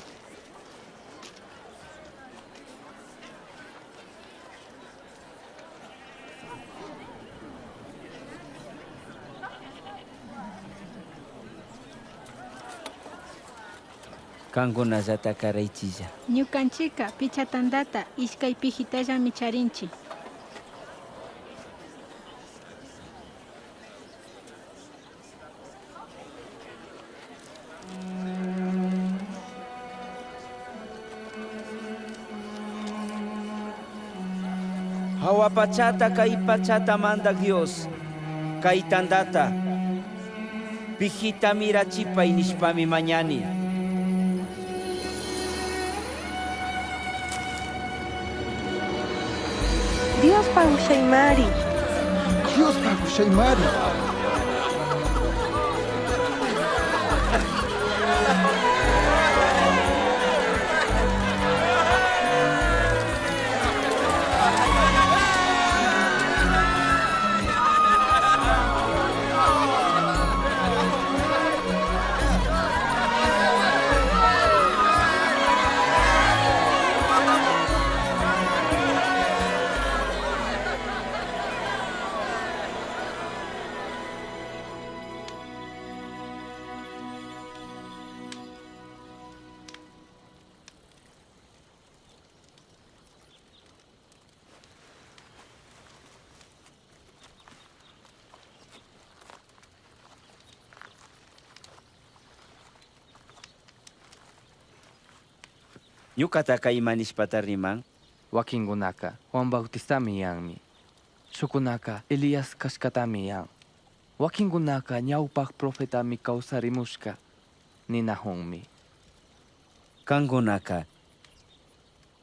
Kankunallata karaychilla. Ñukanchika picha tantata ishkay pijitallami charinchik. Jahua pachata kay pachata mandak Dios, kay tantata, pijita mirachipay nishpami mañani. Diospa ushaymari. Diospa ushaymari. Ñukataka ima nishpata riman? Wakinkunaka Juan Bautistami yanmi. Shukunaka Elías kashkatami yan. Wakinkunaka ñawpak profetami kawsarimushka ninahunmi. Kankunaka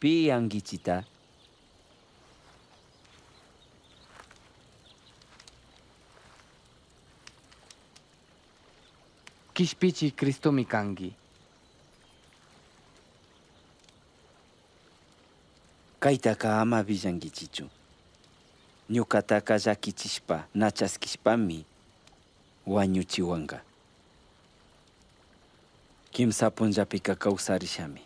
pi yankichita? Kishpichi Cristomi kanki. Kaytaka ama villankichichu. Ñukataka llakichishpa na chaskishpami wañuchiwanka. Kimsa punllapika kawsarishami.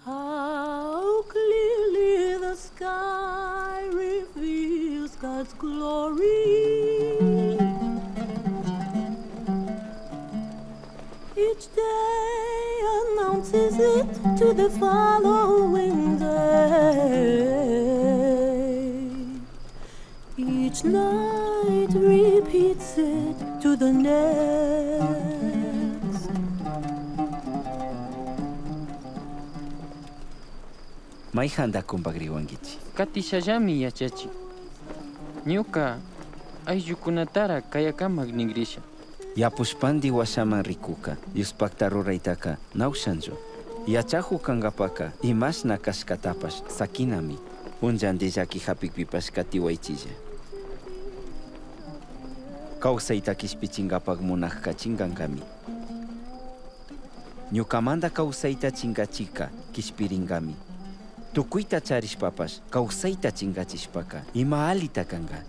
How clearly the sky reveals God's glory. Each day announces it to the following day. Each night repeats it to the next. Mayhanta kumpakriwankichik. Katishallami yachachik. Ñuka ayllukunatara kayakamak nigrisha. Yapushpandi washaman rikuka, Diospakta ruraytaka na ushanchu. Yachahu kankapaka imashna kashkatapash sakinami. Punllandi llaki hapikpipash katiwaychilla. Kawsayta kishpichinkapak munakka chinkankami. Ñukamanta kawsayta chinkachika kishpirinkami. Tukuyta charishpapash kawsayta chinkachishpaka ima allita kanka.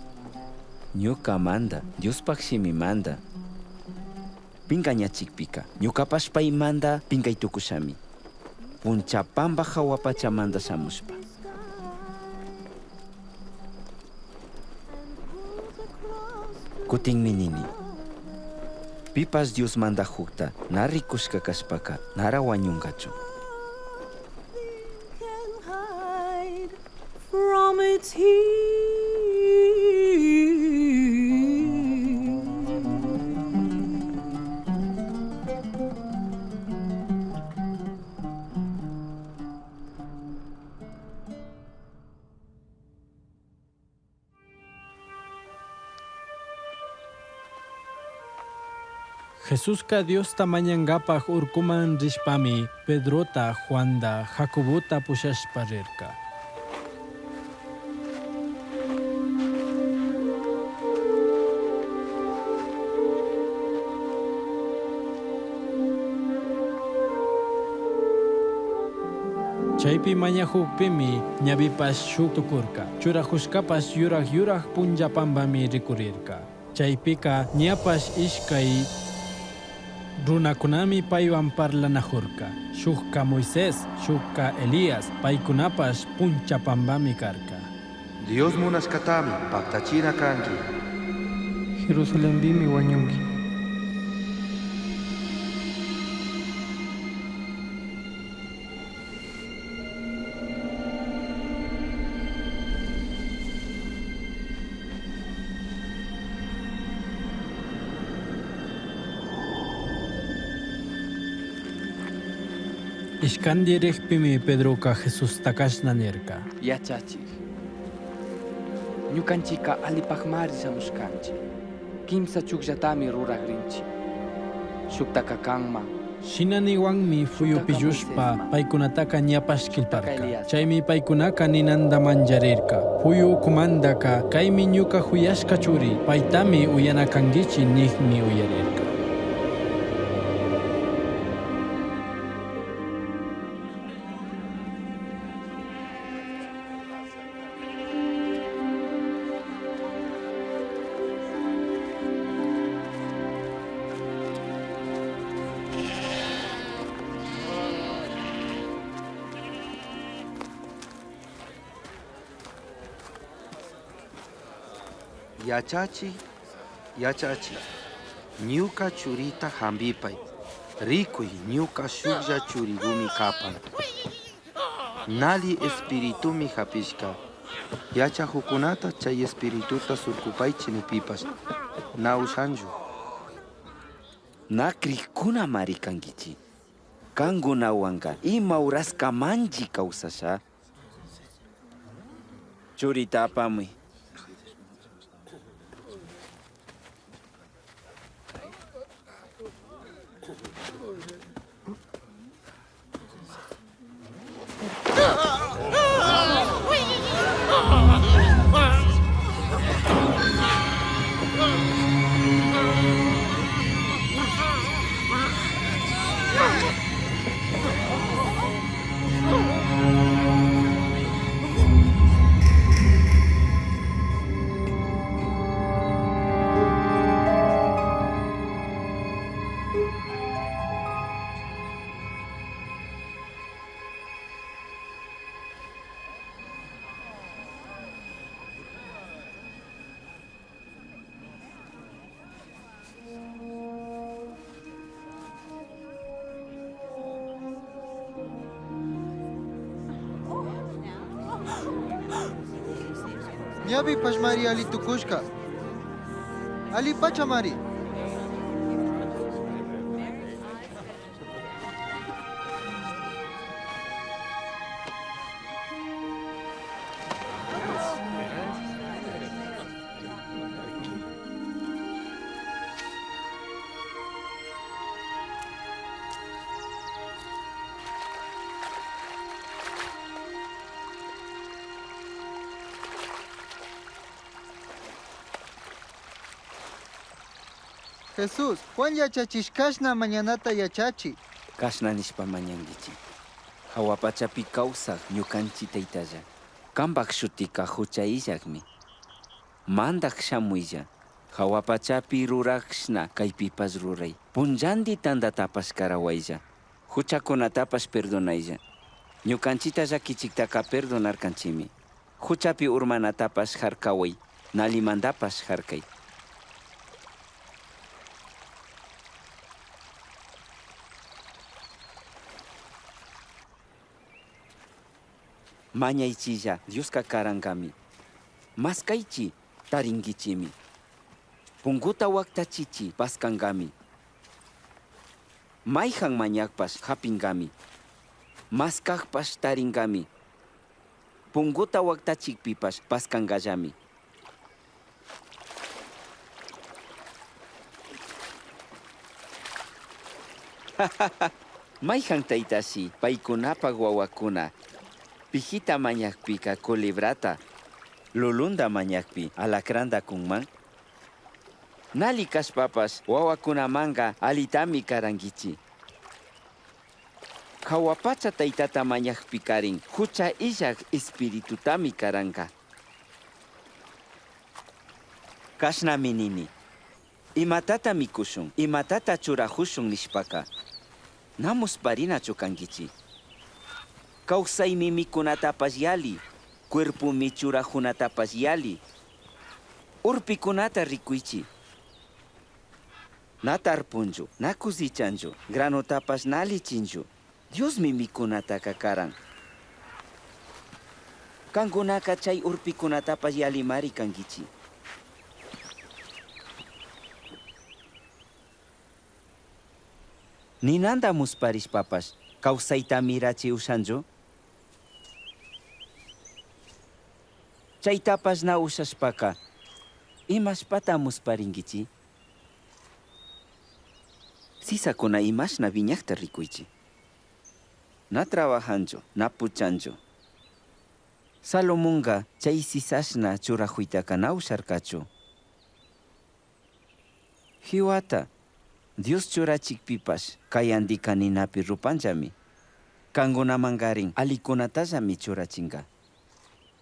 Ñukamanta Diospak shimimanta pinkañachikpika ñukapash paymanta pinkaytukushami. Punchapampa hawa pachamanta shamushpa. Kutinmi nini. Pipash Dios mandajukta na rikushka kashpaka nara wañunkachu. Can hide from its heat. Jesuska Diosta mañankapak urkuman rishpami Pedrota, Juanda, Jacobota pushashpa rirka. Chaypi mañajukpimi ñavipash shuk tukurka. Churajushkapash yurak yurak punllapampami rikurirka. Chaypika ñapash ishkay runakunami paywan parlanajurka. Shukka Moisés, shukka Elías, paykunapash punchapampami karka. Dios munashkatami paktachina kanki. Jerusalenpimi wañunki. Ishkandi rikpimi Pedroka Jesusta kashna nirka. Yachachik. Ñukanchika alipakmari shamushkanchik. Kimsa chukllatami rurakrinchik. Shuktaka kanman. Shina niwanmi fuyupillushpa paykunataka ñapash killparka. Chaymi paykunaka ninanta manllarirka. Fuyu ukumantaka kaymi ñuka huyashka churi, paytami uyana kankichik nikmi uyarirka. Yachachi, yachachi, ñuka churita hambipay. Rikuy ñuka shuklla churigumi kapan. Nali espiritumi hapishka. Yachakukunata chay espirituta surkupaychi nipipash. Na ushanchu. Na krikkunamari kankichik. Kankunawanka ima uraskamanchi kawsasha. Churita apamuy. Ñavipash mari alli tukushka. Allipacha mari. Jesús, Juan yachachishkashna mañanata yachachi. Kashna nishpa mañankichik. Hawa pachapi kawsak ñukanchik taytalla. Kampak shutika hucha illakmi. Mandak shamuylla. Hawa pachapi rurakshna kaypipash ruray. Punllanti tantatapash karawaylla. Huchakunatapash perdonaylla. Ñukanchita llakichiktaka perdonarkanchimi. Huchapi urmanatapash harkaway. Nalimantapash harkay. Mañaychilla Dioska karankami. Maskaychi tarinkichimi. Punkuta waktachichi paskankami. Mayhan mañakpash hapinkami. Maskakpash tarinkami. Punkuta waktachikpipash paskankallami. Mayhan taytashi paykunapak wawakuna pijita mañakpika culebrata, lulunda mañakpi alacranda kunman. Nali kashpapash wawakunamanka alitami karankichik. Jahua pacha Taitata mañajpicarin jucha illaj Espiritutami caranga. Cashnami nini. Imatata micushun, imatata churajushun nishpaca, na musparinachu canguichi. Causaimi micunatapash yali, cuerpomi churajunatapash yali. Urpicunata ricuichi. Na tarpunchu, na cuzichanchu, granotapash na lichinchu. Diosmi micunataca caran. Cancunaca chay urpicunatapash yalimari canguichi. Ninanda musparishpapash causaita mirachi ushanchu? Chaitapash na ushashpaca, imashpata musparinguichi? Sisacuna imashna viñajta ricuichi. Na trabajanchu, na puchanchu. Salomonga chay sisashna churajuitaca na usharcachu. Jiwata, Dios churachikpipash kayandika ninapi rupanllami. Kangunamankarin alikunatallami churachinga.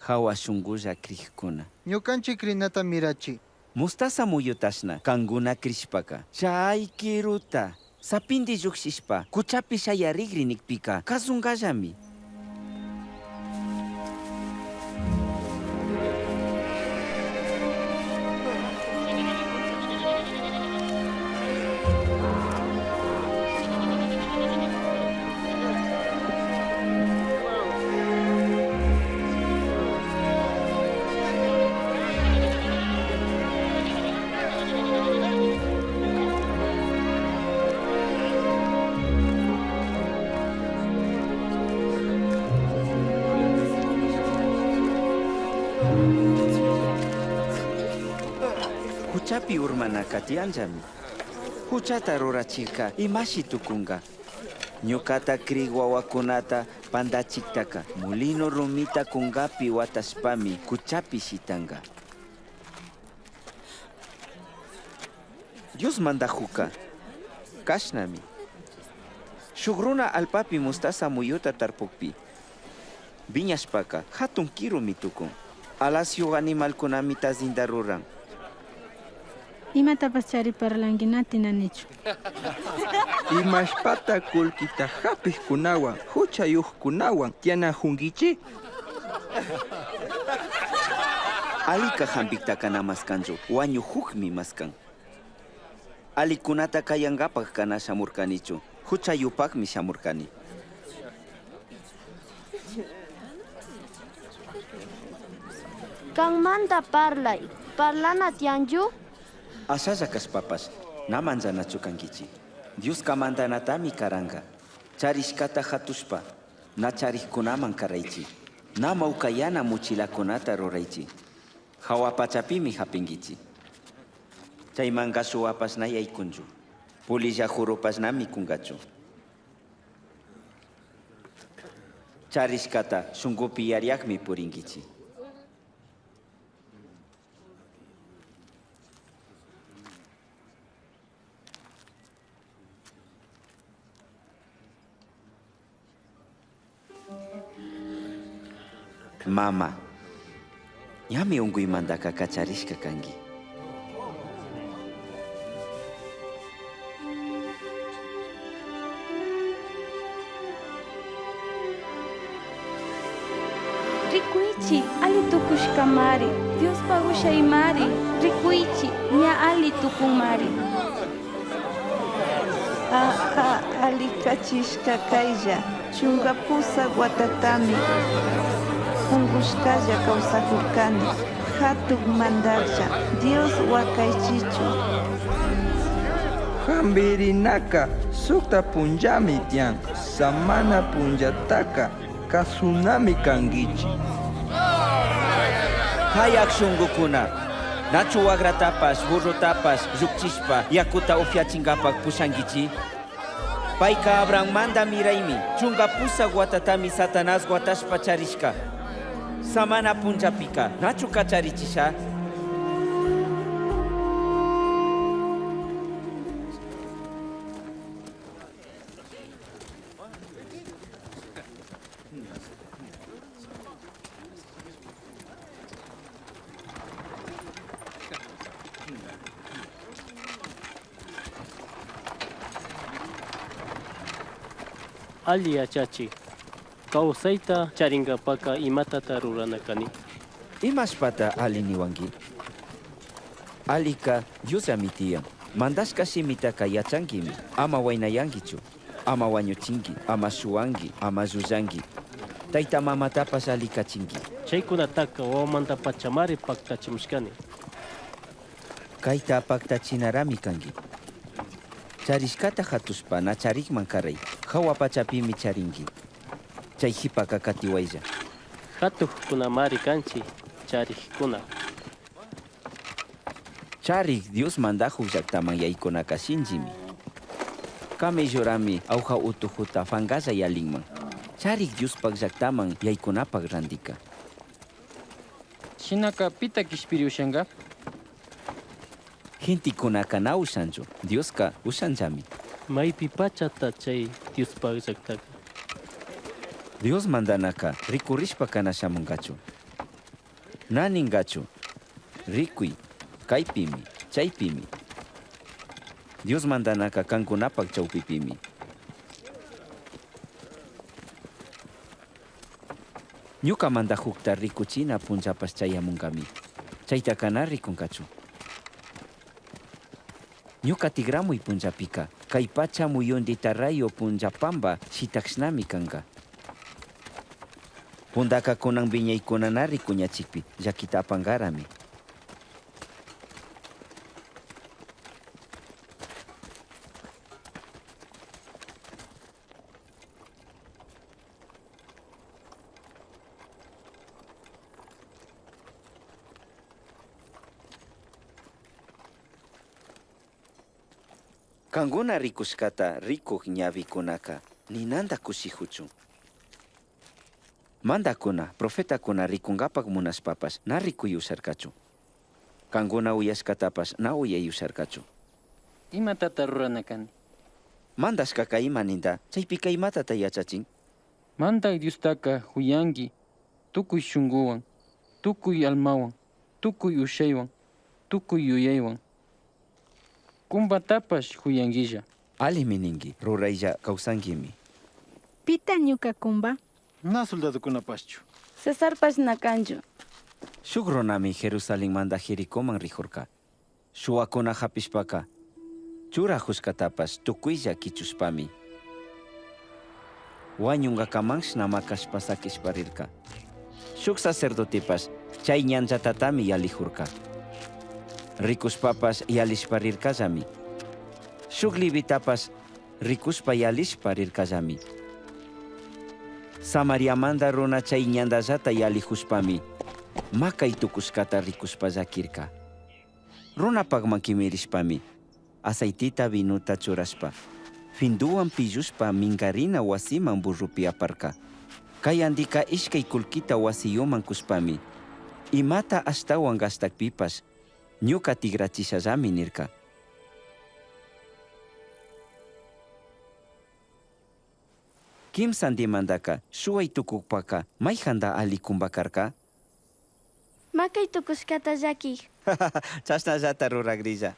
Jawa shungulla crijkuna. Ñukanchik crinata mirachi. Mostaza muyutashna kankuna crishpaka chay kiruta sapindi llujshishpa cuchapi shayarigri nikpika kasunkallami. Huchapi urmanaka tiyanllami. Huchata rurachirka imashi tukunka. Ñukata crik wawakunata pandachiktaka mulino rumita kunkapi watashpami kuchapi shitanka. Dios mandajuka kashnami. Shuk runa allpapi mostaza muyuta tarpukpi viñashpaka hatun kirumi tukun. Alasyuq animalkunami tazinta ruran. Imatapash chari parlanki na tinanichu. Imashpata kullkita hapikkunawan huchayukkunawan tiyanajunkichi? Alika hampiktaka na maskanchu, wañujukmi maskan. Alikunata kayankapak kana shamurkanichu, huchayupakmi shamurkani. Kanmanta parlay, parlana tiyanchu? Ashalla kashpapash na manllanachu kankichi. Dioska mandanatami karanka. Charishkata hatushpa na charikkunaman karaychi. Na mawkayana muchilakunata ruraychi. Hawa pachapimi hapinkichi. Chaymanka shuwapash na yaykunchu. Polilla jurupash na mikunkachu. Charishkata shunkupi yariakmi purinkichi. Mama, ñami unkuymantaka kacharishka kanki. Ricuichi, ali tukushkamari, Diospaj ushaymari, ricuichi, ña ali tukunmari. Aja, alikachishka kaylla, chunka pusak watatami unkushkalla kawsakurkani, hatun mandaklla, Dios wakaychichun. Hampirinaka sukta punllami tiyan, samana punllataka kasunami kankichik. Hayak shunkukuna, nachu wagratapash, burrotapash, llukchishpa, yakuta upiachinkapak pushankichi? Payka Abrahammanta miraymi, 18 watatami Satanás watashpa charishka. Samana punllapika, nachu kacharichisha? Alli yachachik, kawsayta charinkapaka imatata rurana kani? Imashpata ali niwanki? Alika Diosllami tiyan. Mandashka shimitaka yachankimi. Ama waynayankichu. Ama wañuchinki, ama shuwanki, ama llullanki. Tayta mamatapash alikachinki. Chaykunataka wawamantapachamari paktachimushkani. Kayta paktachinarami kanki. Charishkata hatushpa na charikman karay. Hawa pachapimi charinki. Chay qhipaka katiwaylla. Hatuqkunamari kanchik, charikkuna. Charik Dios mandajuj llaktaman yaykunaka shinchimi. Camellorami awja utujuta fangalla yalinman. Charik Diospaj llaktaman yaykunapaj randika. Shinaka pita kishpiri ushanka? Gentekunaka na ushanchu, Dioska ushanllami. Maypi pachata chay Diospaj llaktaka? Dios mandanaka rikurishpa kana shamunkachu. Na ninkachu, rikuy, kaypimi, chaypimi. Dios mandanaka kankunapak chawpipimi. Ñuka mandajukta rikuchina punllapash chayamunkami. Chaytaka na rikunkachu. Ñuka tigramuy punllapika, kay pacha muyundita rayo punllapamba shitakshnami kanka. Pundaka kunan viñaykuna na rikuñachikpi llakita apankarami. Kankuna rikushkata rikuk ñawikunaka ninanta kushijuchun. Mandakuna, profetakuna rikunkapak munashpapash na rikuy usharkachu. Kankuna uyashkatapash na uyay usharkachu. Imatata rurana kani? Mandashkaka ima ninta, chaypika imatata yachachin? Mandak Diostaka huyanki tukuy shunkuwan, tukuy almawan, tukuy ushaywan, tukuy yuyaywan. Kumpatapash huyankilla. Alimi ninki, ruraylla kawsankimi. Pita ñuka kumba? Na soldadokunapashchu. Cesarpash na kanchu. Shuk runami Jerusalenmanta Jericoman rijurka. Shuwakuna hapishpaka, churajushkatapash tukuylla kichushpami. Wañunkakamanshna makashpa sakishpa rirka. Shuk sacerdotepash chay ñanllatatami yalijurka. Rikushpapash yalishpa rirkallami. Shuk levitapash rikushpa yalishpa rirkallami. Samariamanta runa chay ñantallata yalijushpami makay tukushkata rikushpa llakirka. Runapakman kimirishpami aceitita vinuta churashpa finduwan pillushpa minkarina wasiman burrupi aparka. Kayandika ishkay kullkita wasiyuman kushpami imata ashtawan gastakpipash ñuka tigrachishallami nirka. Kimsandimantaka shuway tukukpaka mayjanta alli kumba karka? Makay tukushkata llakik. Chashnallata rurakrilla.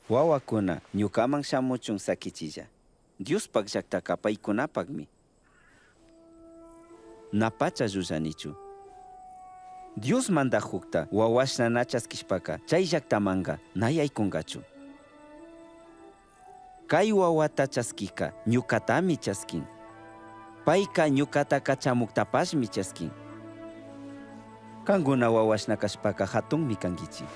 Wawakuna ñukaman shamuchun sakichilla. Diospaj llaktaka paykunapakmi. Na pacha llullanichu. Dios mandajukta wawashna na chaskishpaka chay llaktamanka na yaykunkachu. Kay wawata chaskika ñukatami chaskin. Payka ñukata kachamuktapashmi chaskin. Kankuna wawashna kashpaka hatunmi kankichik.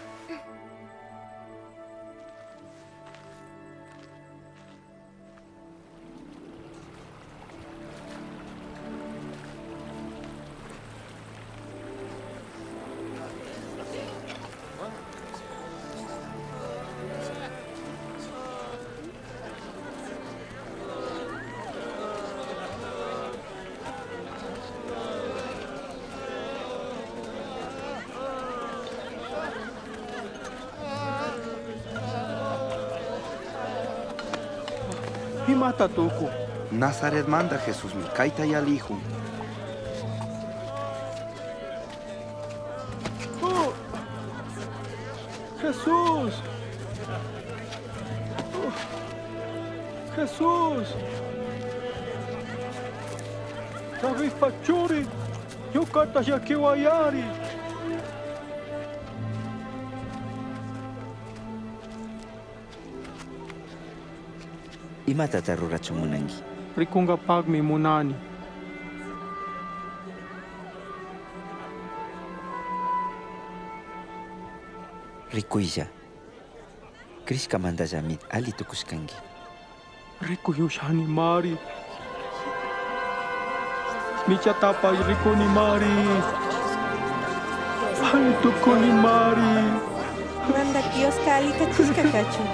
Imata tuku? Nazaretmanta Jesusmi kayta yalijun. Oh, Jesús. Oh, Jesús! Davidpa churi, ñucata llaquihuayari. Imatata rurachun munanki? Rikungapakmi munani. Rikuylla. Crishkamantallami alli tukushkanki. Rikuy mari. Michatapay rikuni mari. Alli tukuni mari. Mandak Dioska alikachishka kachun.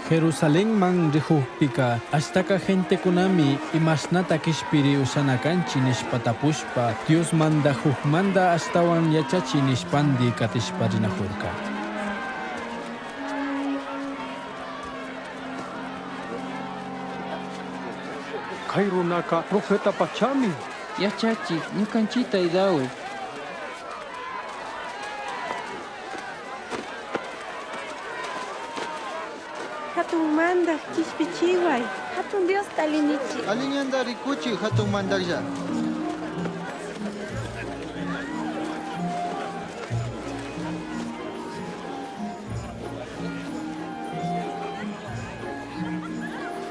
Jerusalenman rijukpika ashtaka gentekunami imashnata kishpiri ushana kanchi nishpa tapushpa Dios mandajukmanta ashtawan yachachi nishpandi katishpa rinajurka. Kay runaka profeta pachami. Yachachik, ñukanchita ayudaway. Hatun mandaj kishpichiway. Hatun Diosta alinichi. Alli ñanda rikuchi hatun mandaklla.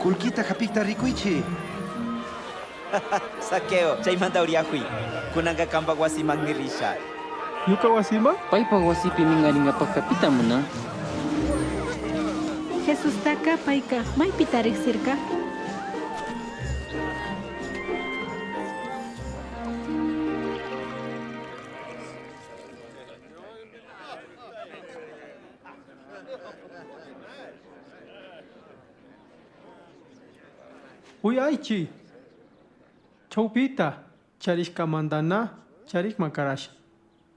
Kullkita hapikta rikuychi. Saqueo, chaymanta uriajuy. Kunanka kanpak wasimanmi risha. Ñuka wasiman? Paypak wasipi minkarinkapakka pita munan? Jesustaka payka maypita riksirka? Uyaychi. Chawpita charishkamantana charikman karasha.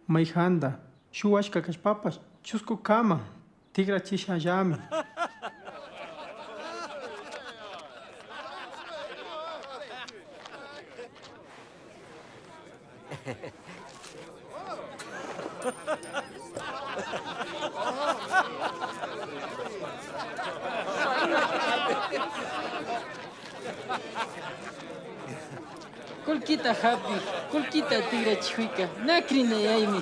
Maijanta shuwashka kashpapash chuskukaman tikrachishallami. Kullkita hapi, kullkita tikrachikuyka, na krinayaymi.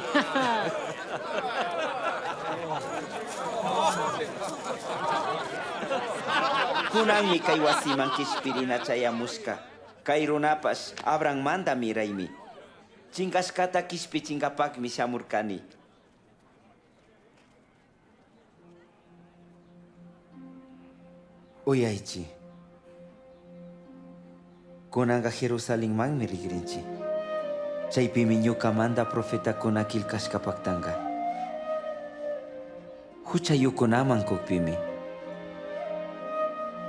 Kunanmi kay wasiman kishpirina chayamushka. Kay runapash Abrahammanta miraymi. Chinkashkata kishpichinkapakmi shamurkani. Uyaychi. Kunanka Jerusalenmanmi rigrinchi. Chaypimi ñukamanta profetakuna killkashka paktanka. Huchayukunaman kukpimi.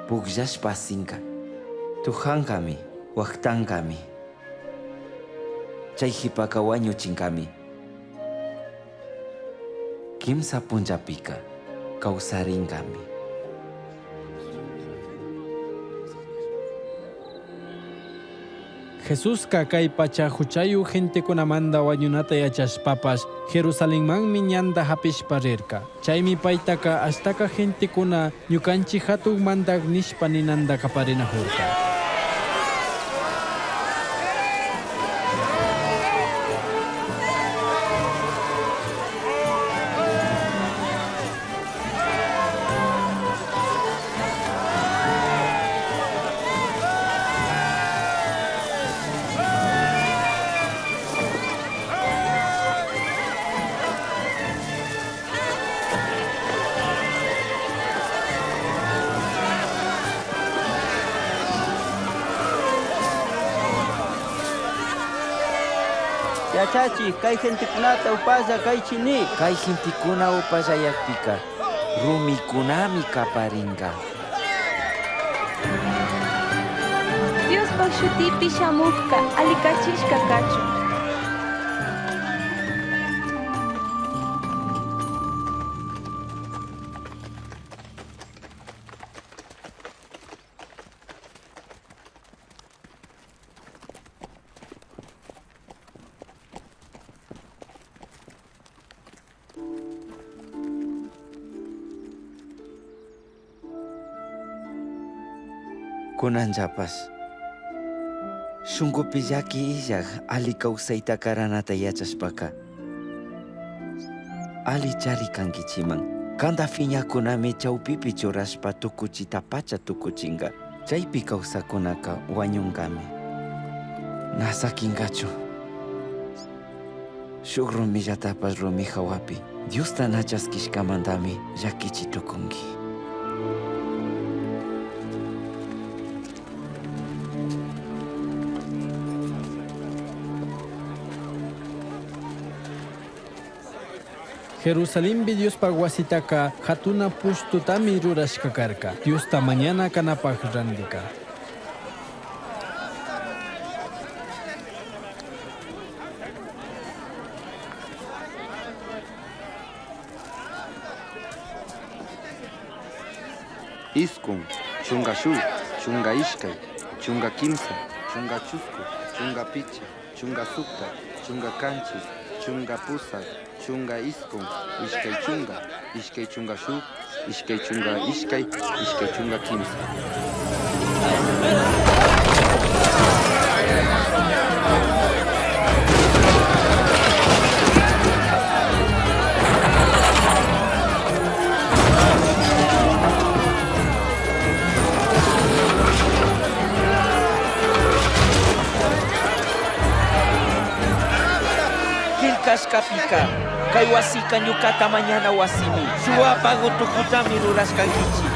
Pukllashpa asinka. Tujankami, waktankami. Chay qhipaka wañuchinkami. Kimsa punllapika kawsarinkami. Jesuska kay pacha huchayuk gentekunamanta wañunata yachashpapash Jerusalenmanmi ñanta hapishpa rirka. Chaymi paytaka ashtaka gentekuna ñukanchik hatun mandak nishpa ninanta kaparinajurka. Yachachi, kay gentekunata upalla kaychi ni. Kay gentekuna upallayakpika rumikunami kaparinka. Diospaj shutipi shamukka alikachishka kachun. Kunanllapash shunkupi llaki illaj ali kawsayta karanata yachashpaka ali chari kankichiman. Kanta fiñakunami chawpipi churashpa tukuchitapacha tukuchinka. Chaypi kawsakunaka wañunkami. Na sakinkachu. Shuk rumillatapash rumi hawapi Diosta na chaskishkamantami llakichi tukunki. Jerusalenpi Diospaj huasitaka hatuna pushtutami rurashka karka. Diosta mañana kanapaj randika. Iskun, chunga shuk, chunga ishkay, chunga kimsa, chunga chusku, chunga picha, chunga sukta, chunga kanchis, chunga pusak, chunga iskun, ishkay chunga, ishkay chunga shuk, ishkay chunga ishkay, ishkay chunga kimsa. Killkashkapika kay wasika ñukata mañana wasimi shuwapak utukutami rurashkankichik.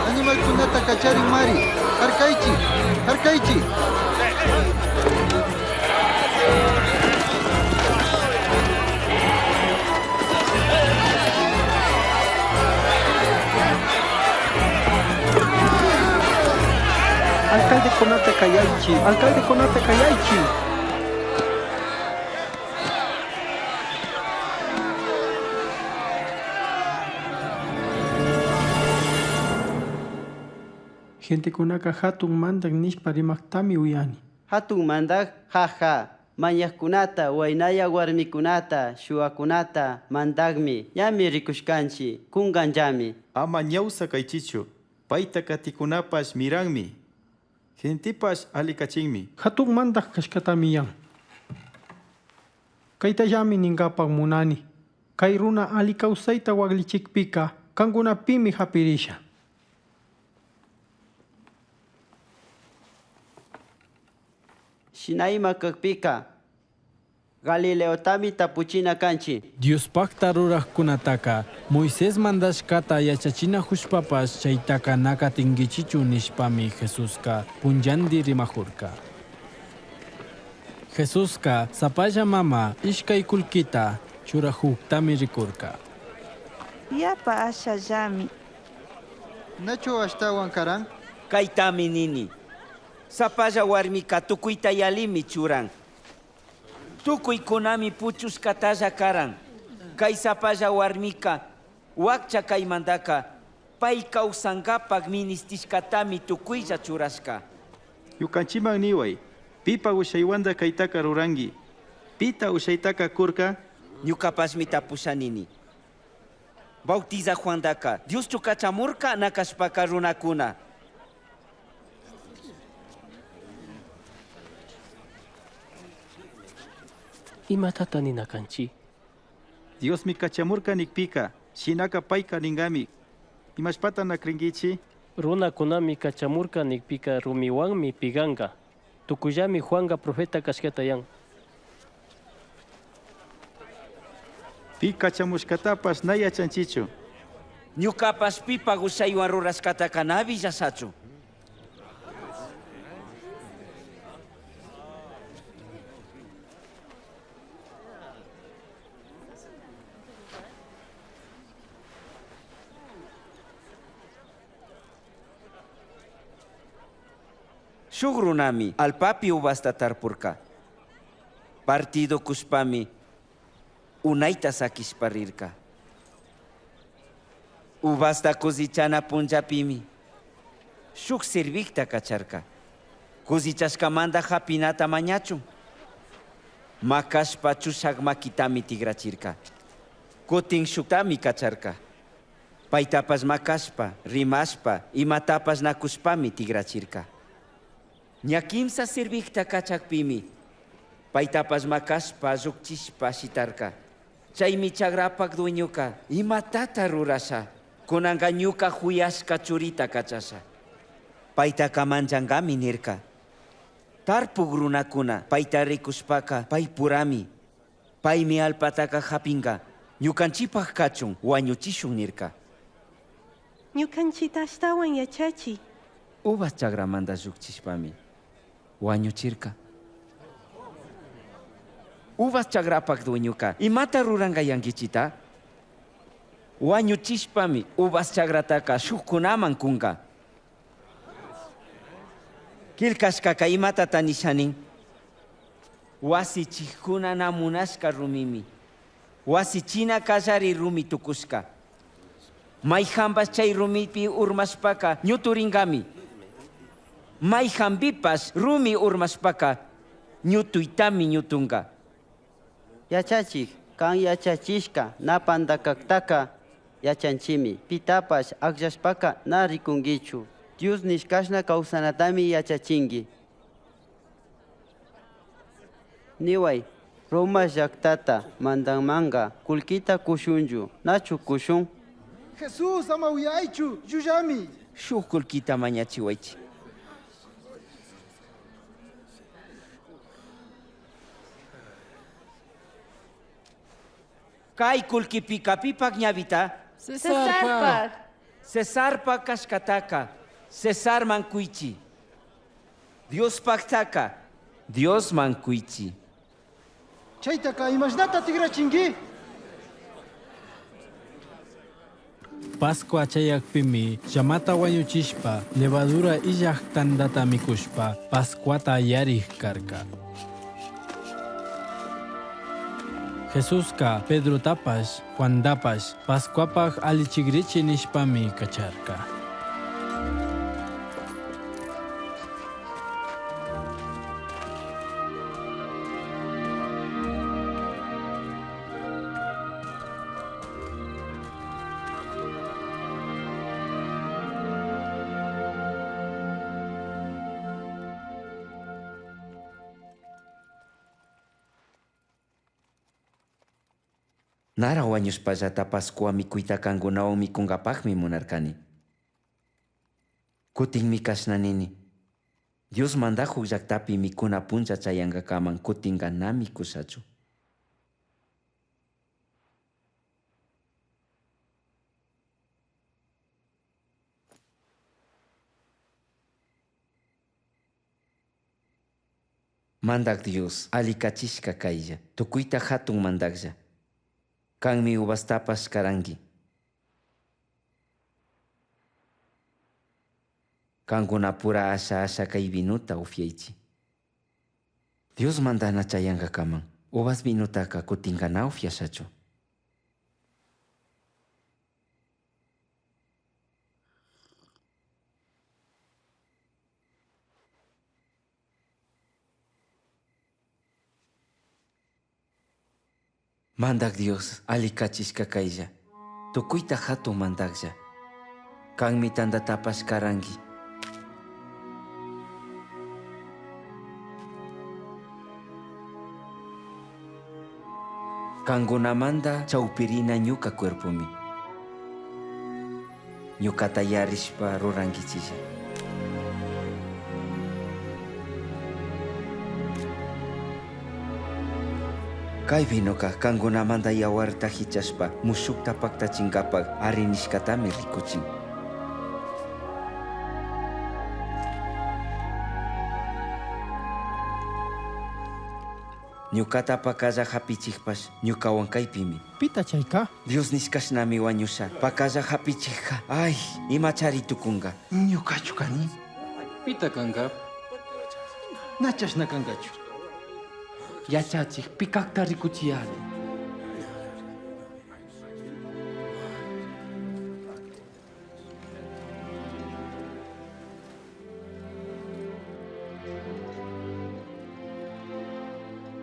Animalkunata kacharin mari. Harkaychi, harkaychi. Alcaldekunata kayaychi, alcaldekunata kayaychi. Gentekunaka hatun mandak nishpa rimaktami uyani. Hatun mandak, jaja. Mañajkunata, waynaya warmikunata, shuwakunata, mandakmi, ñami rikushkanchi, kunkanllami. Ama ñawsa kaychichu, payta katikunapash miranmi. Gentepash alikachinmi. Hatun mandak kashkatami yan. Kaytallami ninkapak munani. Kay runa ali kawsayta waklichikpika kankunapimi hapirisha. Shinayma kakpika, Galileotami tapuchina kanchi. Diospakta rurajkunataka Moisés mandashkata yachachinajushpapash chaytaka na katinkichichu nishpami Jesuska punllandi rimajurka. Jesuska sapalla mama ishkay kullkita churajuktami rikurka. Yapa ashallami. Nachu ashtawan karan? Kaytami nini. Sapalla warmika tukuyta yalimi churan. Tukuykunami puchushkatalla karan. Kay sapalla warmika wakcha kaymantaka pay kawsankapak ministishkatami tukuylla churashka. Ñukanchiman niway, pipa ushaywanta kaytaka ruranki. Pita ushaytaka kurka? Ñukapashmi tapushanini. Bautiza Juantaka, Dioschu kachamurka nakashpaka runakuna. Imatata nina kanchi? Diosmi kachamurka nikpika, shinaka payka ninkami. Imashpata na krinkichi? Runakunami kachamurka nikpika rumiwanmi piganka. Tukuyllami Juanka profeta kashkata yan. Pi kachamushkatapash na yachanchichu. Ñukapash pipak ushaywan rurashkataka na villashachu. Shuk runami alpapi uvasta tarpurka. Partido kushpami unayta sakishpa rirka. Uvasta kusichana punllapimi shuk sirvikta kacharka. Kusichashkamanta hapinata mañachun. Makashpa chushak makitami tigrachirka. Kutin shuktami kacharka. Paitapash makashpa, rimashpa, imatapash na cushpami tigrachirca. Ña quimsa sirvijta cachajpimi, paitapash makashpa, llujchishpa shitarca. Chaimi chagrapaj dueñoca, imatata rurasha? Cunanca ñuca juyashca churita cachasha. Paitaca manchangami nirca. Tarpuj runacuna paita ricushpaca paipurami. Paimi allpataca japinga, ñucanchipaj cachun huañuchishun nirca. Ñukanchita ashtawan yachachiy. Uvas chagramanta llujchishpami huañuchirca. Uvas chagrapaj dueñoca imata ruranga yanguichita? Huañuchishpami uvas chagrataca shujcunaman cunga. Quillcashcaca imatata nisha nin? Huasichijcuna na munashca rumimi. Huasichina callari rumi tucushca. Maijanpash chay rumipi urmashpaca ñuturingami. Maijanpipash rumi urmashpaca ñutuitami ñutunga. Yachachij, kan yachachishka na pandakajtaka yachanchimi. Pitapash akllashpaka na rikunkichu. Dios nishkashna kawsanatami yachachinki. Niway, Roma llaktata mandanmanka kullkita kushunchu, nachu kushun? Jesús, ama uyaichu, llullami. Shuj kullkita mañachiwaychik. Kay kullkipika pipak ñawita? Cesarpak. Cesarpak kashkataka Cesarman kuychi. Diospajtaka Diosman kuychi. Chaitaka imashnata tigrachinki? Pascua chayakpimi llamata huañuchishpa levadura illaj tandata mikushpa Pascuata yarij karka. Jesuska Pedrotapash Juandapash Pascuapaj allichigrichi nishpami kacharka. Nara huañushpallata Pascua mikuyta kankunawan mikunkapakmi munarkani. Kutinmi kashna nini. Dios mandajuj llaktapi mikuna punlla chayankakaman kutinka na mikushachu. Mandak Dios, alikachishka kaylla, tukuyta hatun mandaklla. Kanmi uvastapash karanki. Kankunapura asha asha kay vinuta upiaychik. Dios mandana chayankakaman, uvas vinutaka kutinka na upiashachu. Mandak Dios, alikachishka kaylla, tukuyta hatun mandaklla. Kanmi tantatapash karanki. Kankunamanta chawpirina ñuka cuerpomi. Ñukata yarishpa rurankichilla. Kay vinoka kankunamanta yawarta hichashpa mushukta paktachinkapak arinishkatami rikuchin. Ñukata pakalla hapichikpash ñukawan kaypimi. Pita chayka? Dios nishkashnami wañusha. Pakalla hapichikka. Ay, imachari tukunka. Ñukachu kani? Pita kanka? Na chashna kankachu. Yachachik, pikakta rikuchiyari.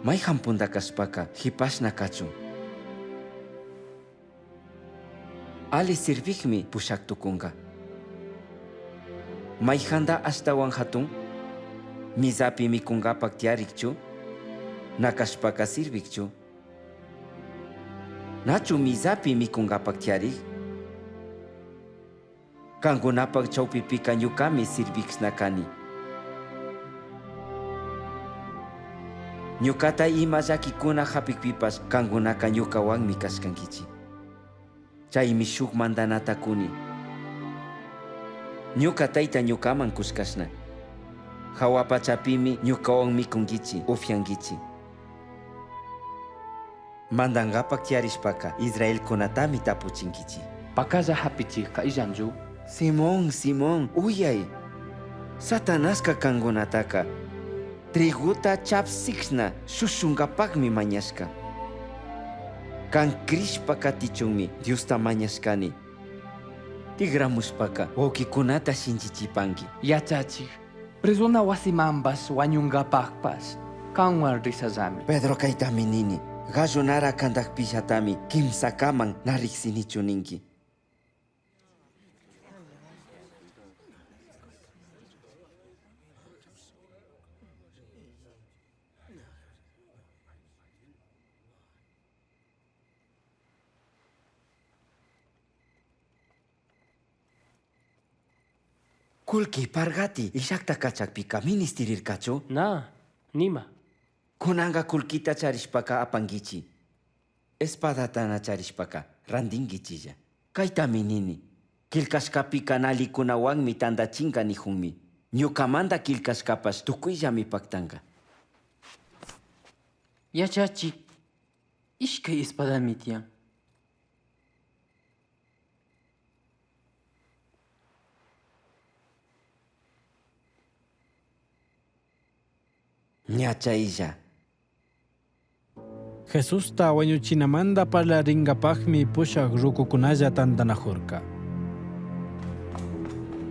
Mayhan punta kashpaka hipashna kachun. Ali sirvijmi pushaj tucunga. Maijanda ashtahuan jatun? Mizapi mikungapak tiyarikchu? Na kashpaka sirvikchu? Nachu mizapi mikungapak tiyarik? Kankunapak chawpipika ñukami sirvikshna kani. Ñukata ima llakikuna hapikpipash kankunaka ñukawanmi kashkankichik. Chaymi shuk mandanata kuni. Ñuka tayta ñukaman kushkashna. Hawa pachapimi ñukawan mikunkichik, upyankichik. Mandankapak tiyarishpaka Israelkunatami tapuchinkichik. Pakalla hapichikka illanchu? Simón, Simón, uyay. Satanaska kankunataka triguta chapsikshna shushunkapakmi mañashka. Kan crishpa katichunmi Diosta mañashkani. Tigramushpaka wawkikunata shinchichipanki. Yachachik, prezuna wasimanpash wañunkapakpash kanwan rishallami. Pedro kaytami nini, gallo nara kantakpillatami kimsakaman na riksinichu ninki. Kullki pargati illakta kachakpika ministirirkachu? Na, nima. Kunanka kullkita charishpaka apankichi. Espadata na charishpaka rantinkichilla. Kaytami nini. Killkashkapika nalikunawanmi tantachinka nijunmi. Ñukamanta killkashkapash tukuyllami paktanka. Yachachik, ishkay espadami tiyan. Ña chaylla. Jesusta wañuchinamanta parlarinkapakmi pushak rukukunalla tantanajurka.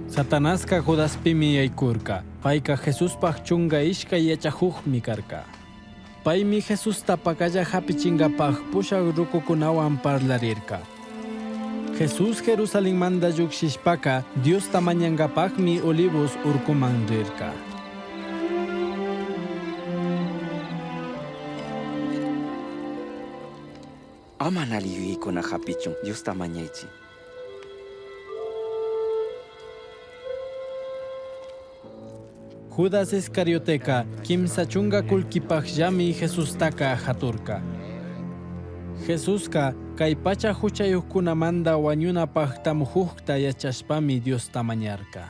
Satanaska Judaspimi yaykurka. Payka Jesuspak chunka ishkay yachakukmi karka. Paymi Jesusta pakalla hapichinkapak pushak rukukunawan parlarirka. Jesús Jerusalenmanta llukshishpaka Diosta mañankapakmi Olivos urkuman rirka. Ama nali yuyaykuna hapichun Diosta mañaychik. Judas Iscarioteka kimsa chunka kullkipakllami Jesustaka haturka. Jesuska kay pacha huchayukkunamanta wañunapak tamujukta yachashpami Diosta mañarka.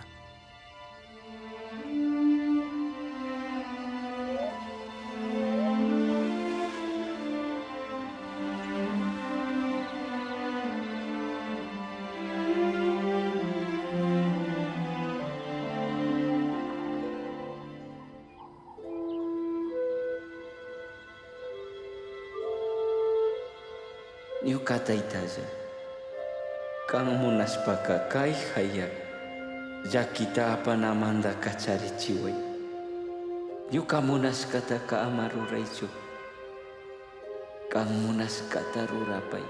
Ñuka taytalla, kan munashpaka kay hayak llakita apanamanta kacharichiway. Ñuka munashkataka ama ruraychu, kan munashkata rurapay.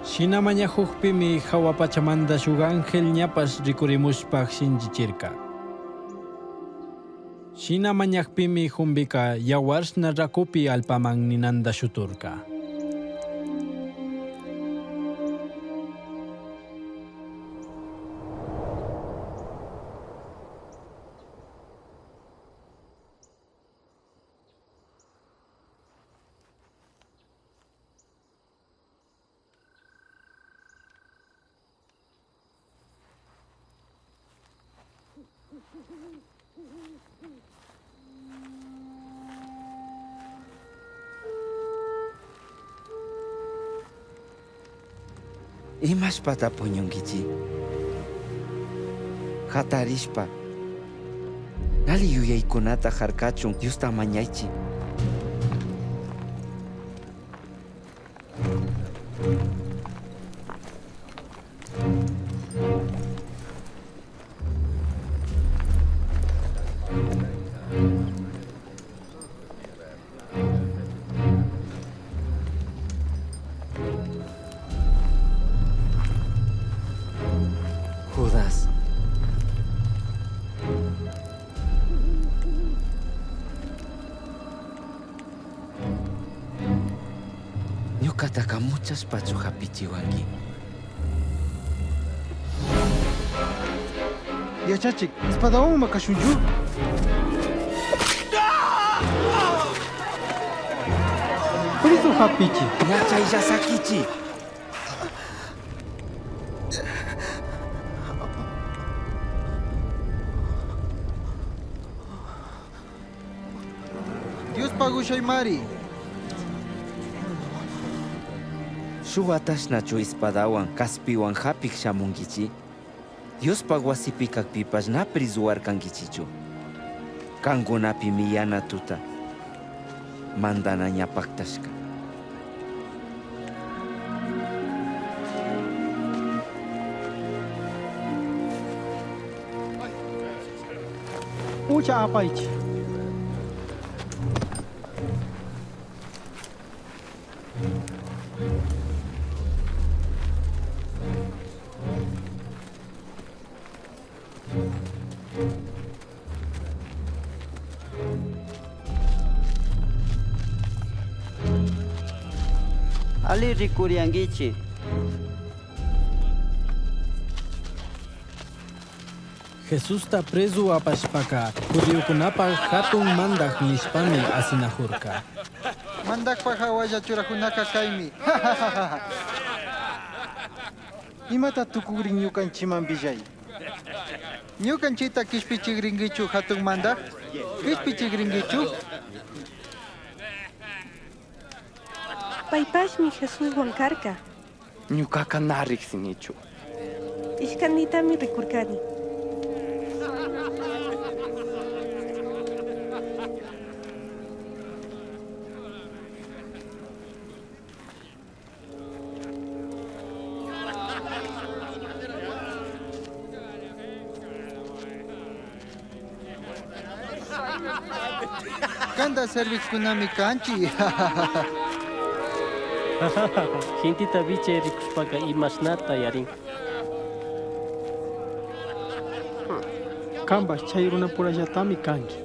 Shina mañakukpimi hawa pachamanta shuk ángel ñapash rikurimushpak shinchichirka. Shina mañakpimi jumbika yawarshna rakupi allpaman ninanta shuturka. Imashpata puñunkichik? Hatarishpa nali yuyaykunata harkachun Diosta mañaychik. muchashpachu hapichiwanki? Yachachik, espadawan makashunchu? Preso hapichi. Ña chaylla sakichi. Diospaj ushaymari. Shuwatashnachu espadawan kaspiwan hapik shamunkichi? Diospaj wasipi kakpipash na prisuwarkankichichu. Kankunapimi yana tuta mandana ña paktashka. Ucha apaychi. Ali rikuriankichi. Jesusta prezu apashpaka judiokunapaj hatun mandaj nishpami asinajurka. Mandakpaj hawalla churakunaka kaymi. Imata tukugrin ñukanchiman villay. Ñukanchita kishpichigrinkichu hatun mandaj? Kishpichigrinkichu? Paypashmi Jesuswan karka. Ñukaka na riksinichu. Ishkantitami rikurkani. Kanta serviqkunami kanchi. Gentita vichay rikushpaka imashnata yarin. Kambash chay runapurallatami kanki.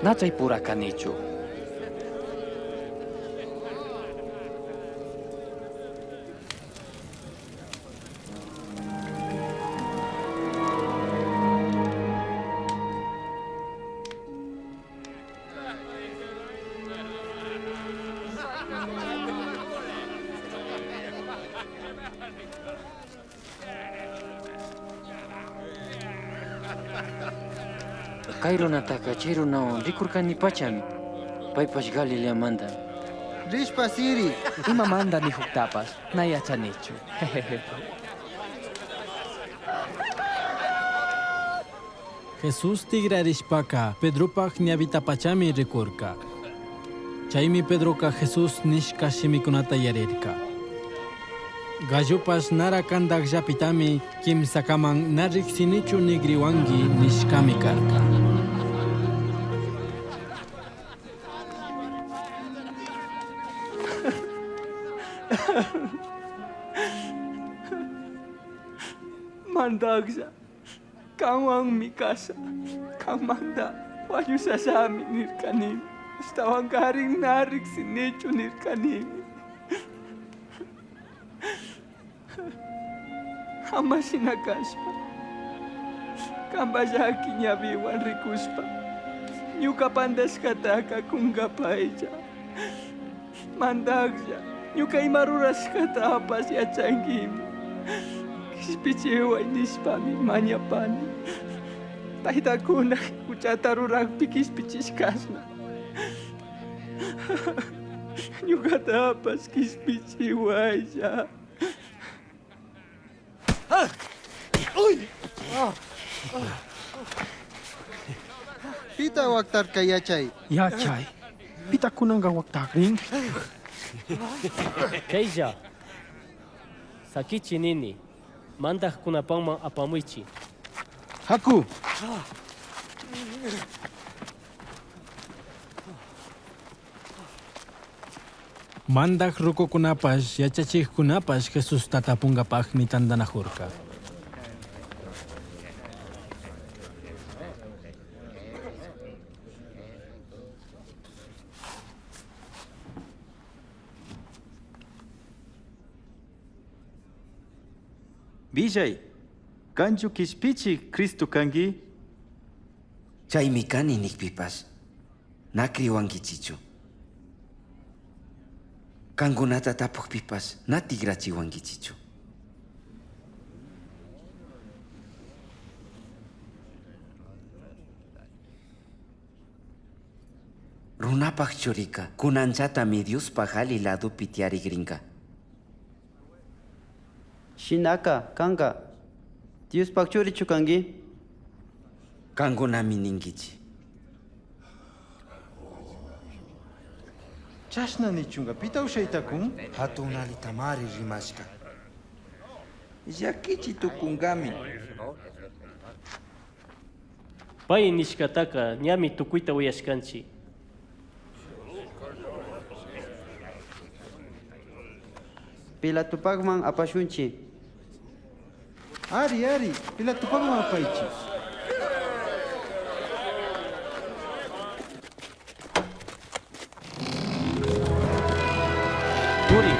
Na chaypura kanichu. Kay runataka chay runawan rikurkanipachami. Paypash Galileamanta. Rishpa siri. Imamanta nihuktapash na yachanichu. Jesús tigrarishpaka Pedropaj ñawitapachami rikurka. Chaymi Pedroka Jesús nishka shimikunata yarirka. Gallopash nara kantakllapitami kimsakaman na riksinichu nigriwanki nishkami karka. Mandaklla, kanwanmi kasha. Kanmanta wañushallami nirkanimi. Ashtawankarin na riksinichu nirkanimi. Ama shina kashpa. Kanpa llaki ñawiwan rikushpa. Ñuka pantashkataka kunkapaylla. Mandaklla, ñuka ima rurashkatapash yachankimi. Kishpichiway nishpami mañapani. Taytakuna huchata rurakpi kishpichishkashna. Ñukatapash kishpichiwaylla. Pita waktarka yachay. Yachay. Pita kunanka waktakrin? Kaylla. Sakichi nini. Mandaqkunapaqman apamuychi. Haku. Mandaj rukukunapash yachachikkunapash Jesusta tapunkapaqmi tantanajurka. Villai, kanchu Kishpichij Cristo kanki? Chaymi kani nijpipash, na criwanguichichu. Kangunata tapujpipash, na tigrachiwanguichichu. Runapaj churika, kunanchatami Diospaj alli ladopi tiyarigrinka. Shinaka kanka Diospaj churichu kanki? Kangunami ninguichi. Chashna nichunka pita ushayta kun? Hatun alitamari rimashka. Llakichi tukunkami. Pai nishkataka ñami tukuyta uyashkanchik. Pilatupakman apashunchi. Ari, ari, Pilatupakman apaychi. Turi.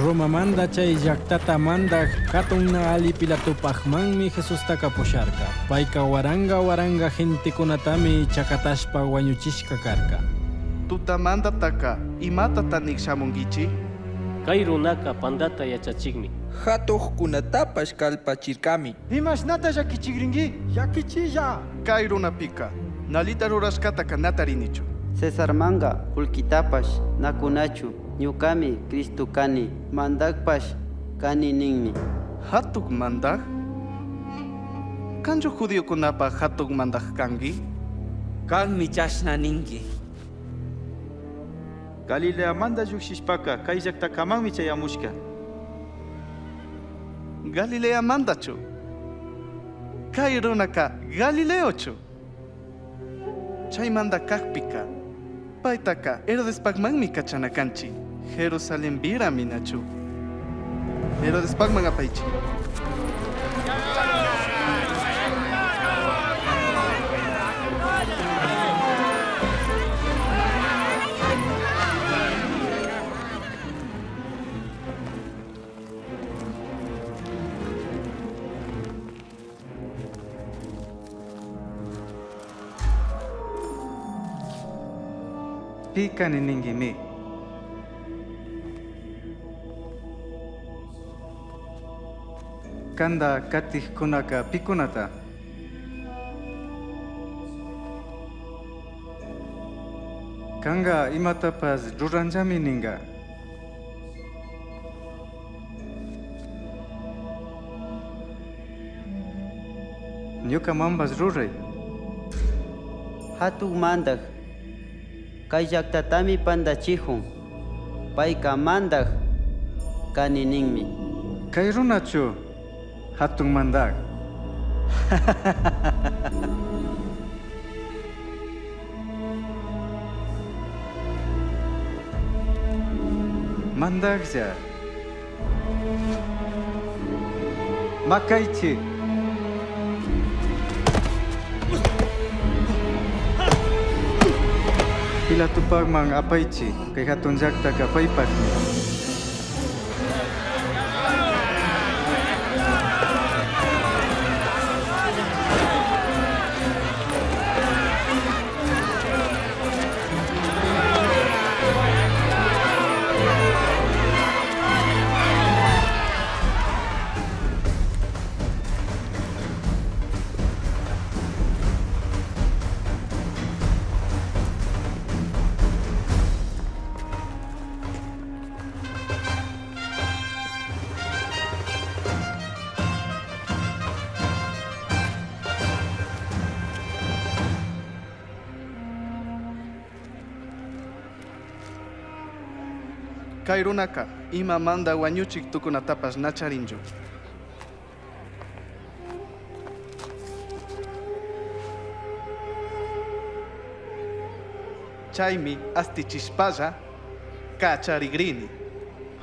Romamanda chay llaqtata mandaq hatun na ali Pilatupaqmanmi Jesustaka pusharka. Payka waranga waranga gentekunatami chakatashpa wañuchishka karka. Tutamantataka imatata nik shamunkichi? Kay runaka pandata yachachikmi. Hatuqkunatapash kallpachirkami. Imashnata llakichikrinki? Llakichilla. Kay runapika nalita rurashkataka na tarinichu. Cesarmanka kullkitapash na kunachu. Ñukami Cristo kani, mandakpash kani ninmi. Hatuk mandaj? Kanchu judiokunapaj hatuk mandaj kanki? Kanmi chashna ninki. Galileamanta llukshishpaka kay llaktakamanmi chayamushka. Galileamantachu. Kay runaka Galileochu. Chaymanta kakpika paytaka Herodespakmanmi kachana kanchik. Jerusalenpirami nachu. Herodespakman apaychik. Pi kani ninkimi. Kanta katijkunaka pikunata? Kanka imatapash ruranllami ninka. Ñukamanpash ruray. Hatun mandak kay llaktatami pantachijun. Payka mandak kani ninmi. Kay runachu hatun mandak. Mandaklla. Makaychik. Pilatupakman apaychik kay hatun llaktaka paypakmi. Kay runaka imamanta wañuchik tukunatapash na charinchu. Chaymi astichishpalla kacharigrini.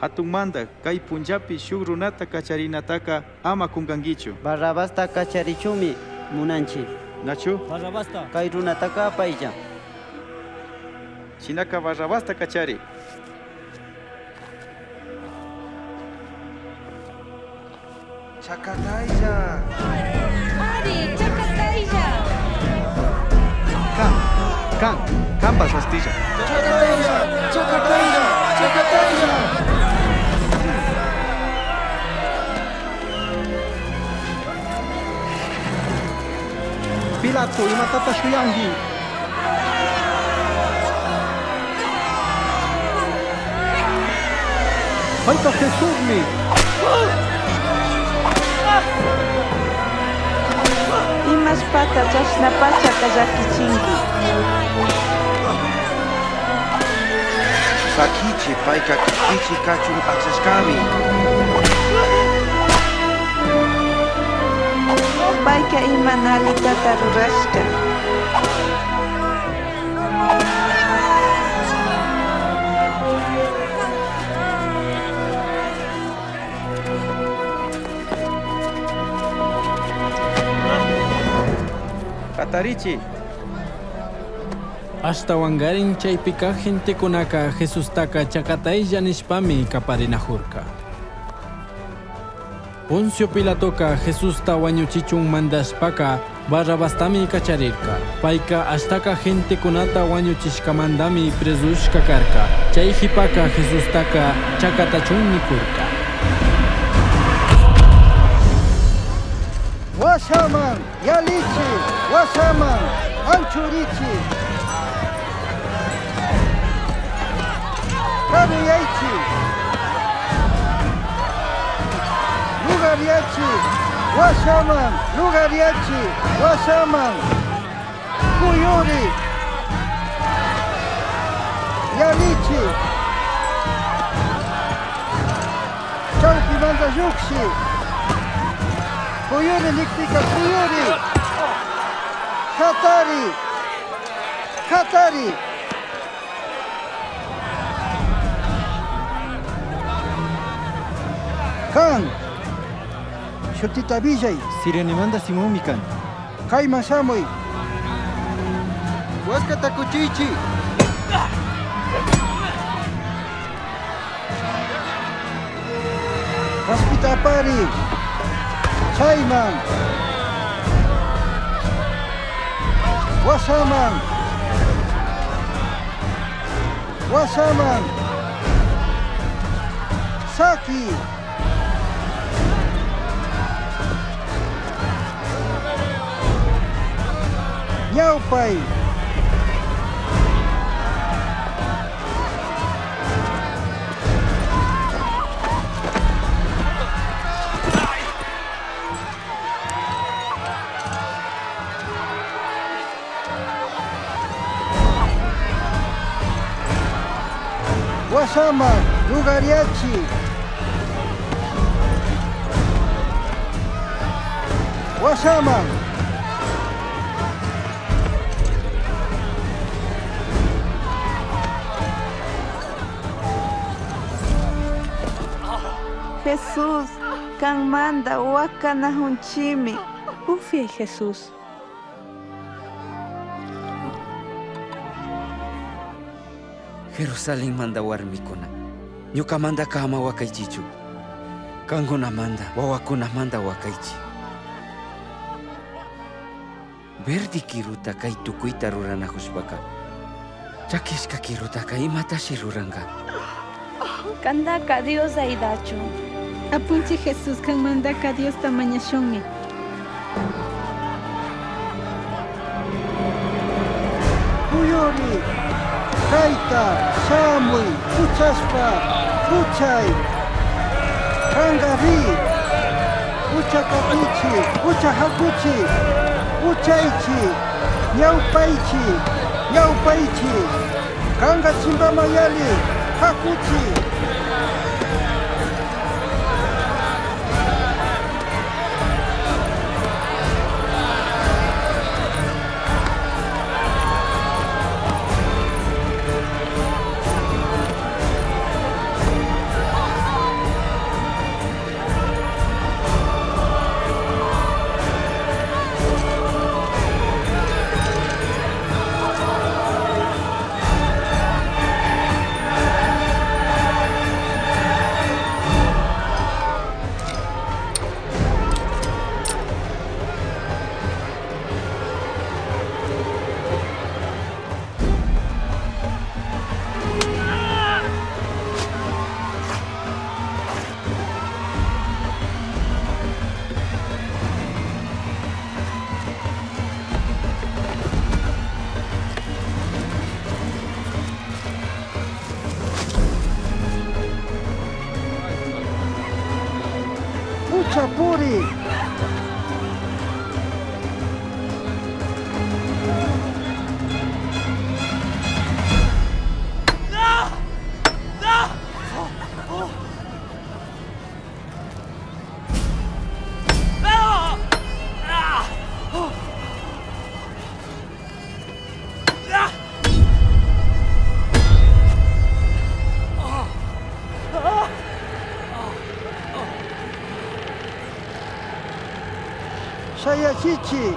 Hatun mandaj, kay punllapi shuk runata kacharinataka ama kunkankichu. Barrabasta kacharichunmi munanchik. Nachu? Barrabasta. Kay runataka apaylla. Shinaka Barrabasta kachari. Chakataylla. Ari, chakataylla. Kan, kan, kanpas astilla. Chakataylla, chakataylla, chakataylla. Pilato, imatata shuyanki? Payka Jesusmi. Imashpata chashna pacha llakichinki. Sakichi payka kishpichik kachun akllashkami. Payka ima na alitata rurashka. Hatarichi. Ashtawankarin chaypika gentekunaka Jesustaka chakataylla nishpami kaparinajurka. Poncio Pilatoka Jesusta wañuchichun mandashpaka Barrabastami kacharirka. Payka ashtaka gentekunata wañuchishkamantami presushka karka. Chay jipaka Jesustaka chakatachun nikurka. Washaman, yalichi, washaman, anchurichi. Karuyaychi. Lugariachi, washaman, lugariachi, washaman. Kuyuri. Yalichi. Chawpimanta lluqshi. Kuyuri nikpika kuyuri. Hatari. Hatari. Kan. Shutita villay. Sirenemanta Simonmi kan. Kayman shamuy. Waskata kuchiychi. Kaspita apari. Chayman. Washaman. Washaman. Saki. Ñawpay. Washaman, lugariachi. Washaman. Jesús, kanmanta wakanahunchimi. Ufiay Jesús. Jerusalenmanta warmikuna, ñukamantaka ama wakaychichu. Kankunamanta, wawakunamanta wakaychi. Verdi kiruta kay tukuyta ruranajushpaka, chakishka kirutaka imatashi ruranka. Kantaka Dios ayudachun. Apunchik Jesús kanmantaka Diosta mañashunmi. Kuyuri. Kayta, shamuy, huchashpa, huchay. Kanka ri. Hucha katichi, hucha hakuchi. Huchaychi, ñawpaychi, ñawpaychi. Kanka chimpaman yali, hakuchi. Ucha puri. Shayachichi.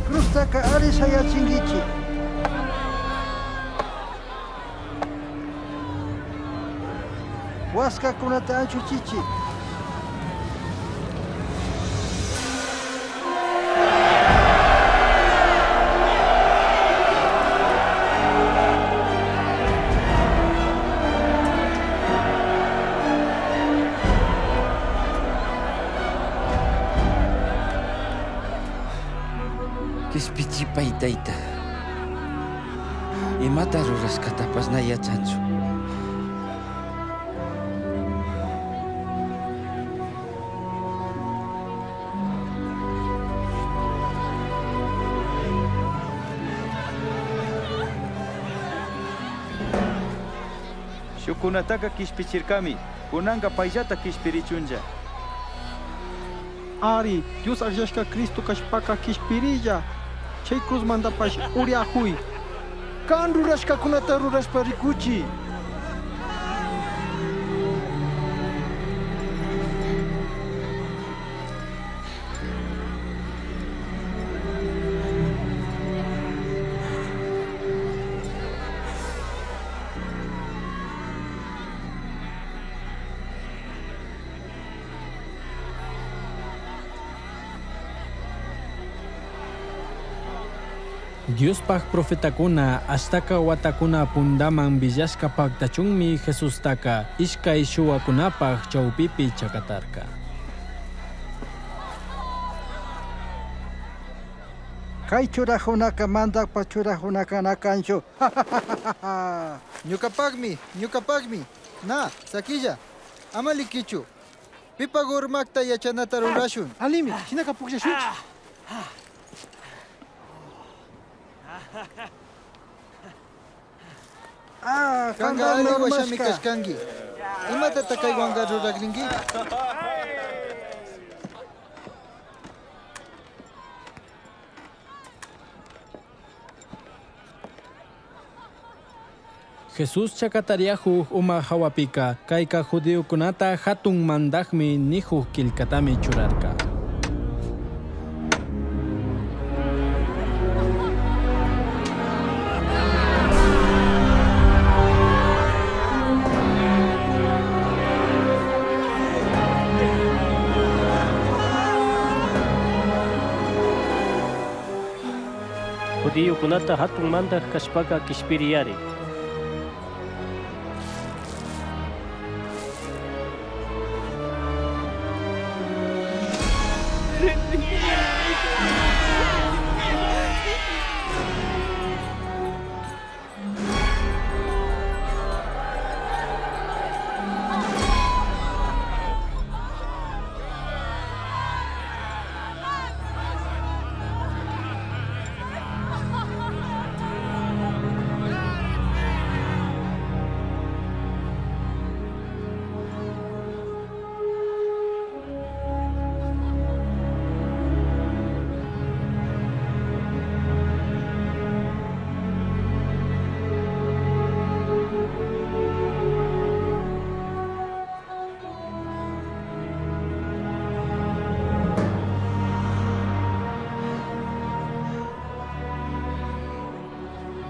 Cruztaka ari shayachinguichi. Huascakunata anchuchichi. Kishpichipay tayta. Imata rurashkatapash na yachanchu. Shukunataka kishpichirkami, kunanka payllata kishpirichunlla. Ari, Dios akllashka Cristo kashpaka kishpirilla. Chay cruzmantapash uriajuy. Kan rurashkakunata rurashpa rikuchi. Diospaj profetakuna ashtaka watakuna pundaman villashka paktachunmi Jesustaka ishkay shuwakunapaj chawpipi chakatarka. Kay churajunaka mandakpa churajunaka na kanchu. Ñukapakmi, ñukapakmi. Na, sakilla. Ama likichu. Pipa urmakta yachanata rurashun. Alimi, shinaka pukllashunchik. Ah, Kanka kangami ali washami urmashka. kashkanki. Imatata kaywanka rurakrinki? Jesús chakatariajuj uma hawapika kayka judiokunata hatun mandakmi nijuj killkatami churarka. Judiokunata hatun mandaj kashpaka kishpiriyari.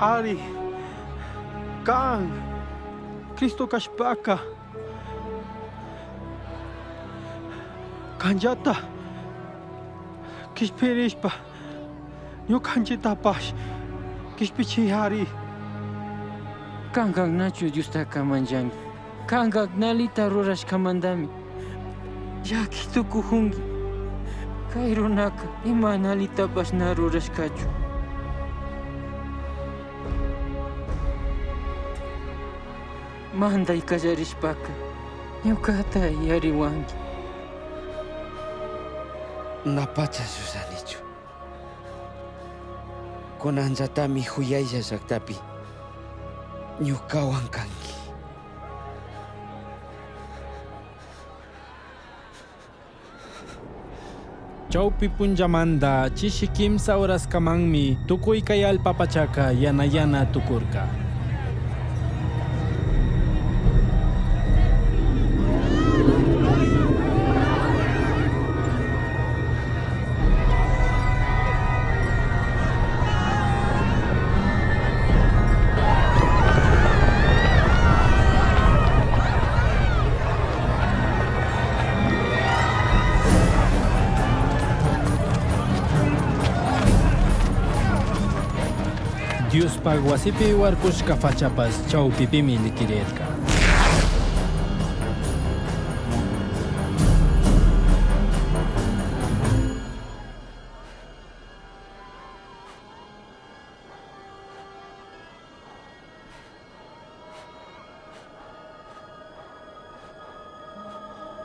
Ari, kan, Cristo kashpaka. Kanllata, kishpirishpa, ñukanchitapash, kishpichiyari. Kanka nachu Diostaka manchanki. Kanka nalita rurashkamantami. Llaqui tucujungui. Kay runaka ima nalitapash na rurashkachu. Manday kallarishpaka ñukata yariwanki. Napacha llullanichu. Kunanllatami huyaylla llaktapi ñukawan kanki. Chawpi punllamanta chishi kimsa horaskamanmi tukuy kay allpa pachaka yana yana tukurka. Diospaj wasipi warkushka fachapash chawpipimi likirirka.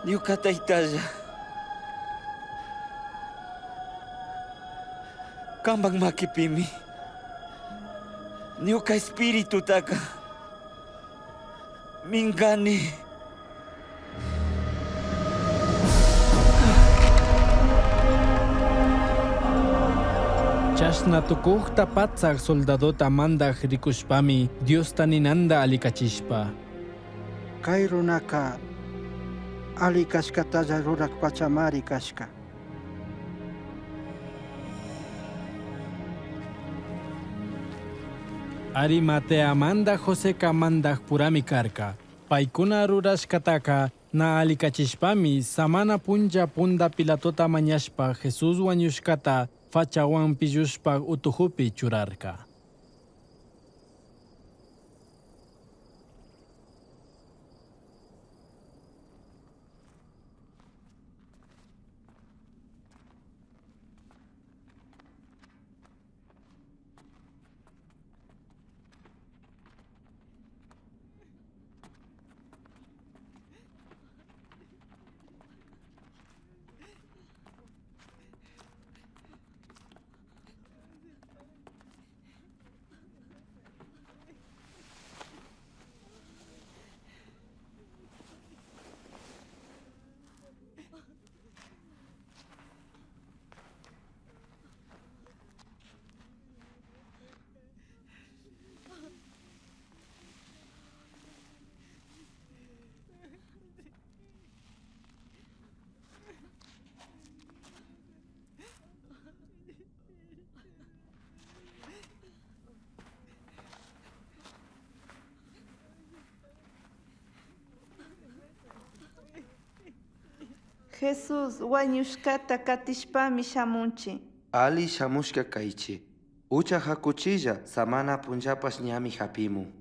Ñuka taytalla. Kampak makipimi. Ñuka espiritutaka. Minkani. Chashna tukukta patsak soldadota mandak rikushpami Diosta ninanda alikachishpa. Kay runaka ali kashkatalla rurak pachamari kashka. Arimateamanta Joseca mandak purami karka. Paykuna rurashkataka na alikachishpami samana punlla punda Pilatota mañashpa Jesús wañushkata fachawan pillushpa utujupi churarka. Jesús wañushkata katishpami shamunchi. Ali shamushka kaychi. Ucha hakuchilla samana punllapash ñami hapimun.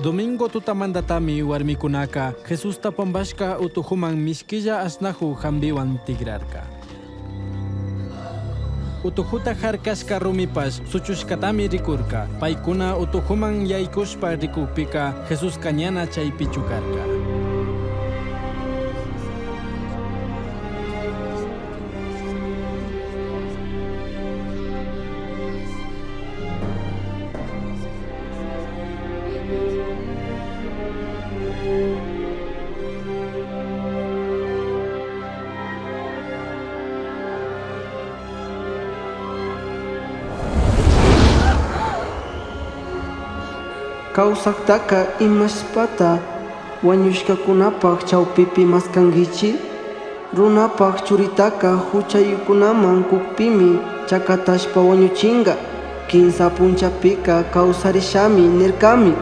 Domingo tutamandatami warmikunaka Jesusta pampashka utujuman mishkilla ashnahu hambiwan tigrarka. Utujuta harkashka rumipash suchushkatami rikurka. Paykuna utujuman yaykushpa rikukpika Jesuska ñana chaypichu karka. Kawsaktaka imashpata huañushcacunapaj chaupipi mascanguichij? Runapaj Churitaca juchayujcunaman cujpimi chacatashpa huañuchinga. Quimsa punllapica causarishami nircami.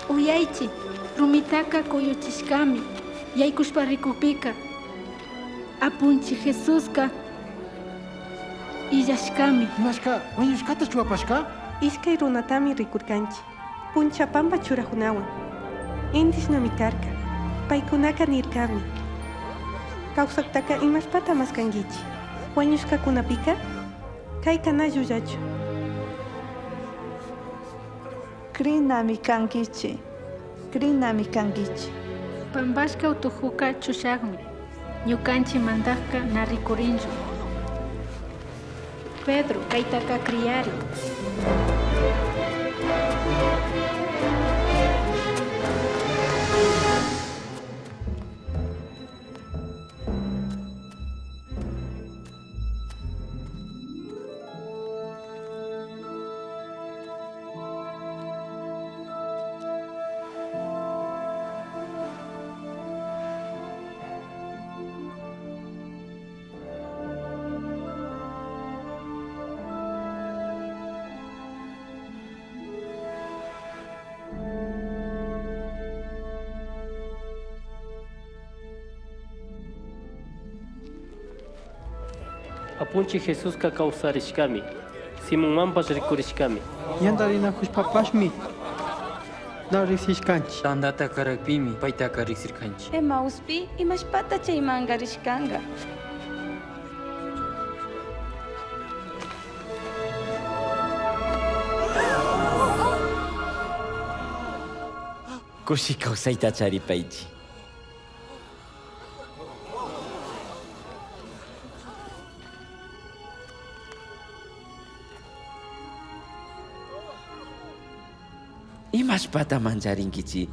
Uyaichi, rumitaca cuyuchishcami. Yaicushpa ricujpica, Apunchij Jesusca illashcami. Imashca, huañushcata chuapashca? Ishkay runatami rikurkanchik, punchapamba churajunawan. Indishnami karka. Paykunaka nirkami. Kawsaktaka imashpata maskankichik. Wañushkakunapika? Kayka na llullachu. Crinami kankichi. Crinami kankichi. Pambashka utukuka chushakmi. Ñukanchik mandakka na rikurinchu. Pedro, kaytaka kriyari. Apunchij Jesusca causarishcami. Simonmanpash ricurishcami. Ñanta rinakushpapashmi na riksishkanchik. Tantata karakpimi paytaka riksirkanchik. Emauspi imashpata chaymanga rishkanka. Kushi kawsayta charipaychi. Imashpata mancharinkichi?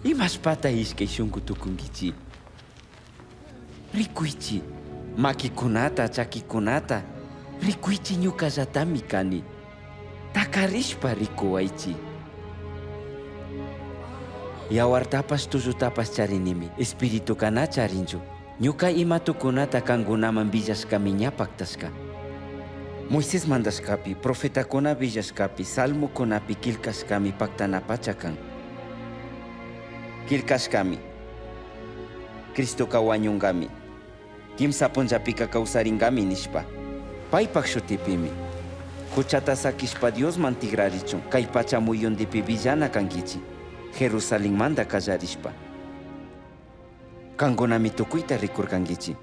Imashpata ishkay shunku tukunkichi? Rikuychi, makikunata, chakikunata, rikuychi ñukallatami kani. Takarishpa rikuwaychi. Yawartapash tullutapash charinimi, espirituka na charinchu. Ñuka ima tukunata kankunaman villashkami ña paktashka. Moisés mandashkapi, profetakuna villashkapi, salmokunapi killkashkami paktanapacha kan. Killkashkami. Cristoka wañunkami. Kimsa punllapika kawsarinkami nishpa. Paypak shutipimi. Huchata sakishpa Diosman tigrarichun kay pacha muyundipi villana kankichik. Jerusalenmanta kallarishpa. Kankunami tukuyta rikurkankichik.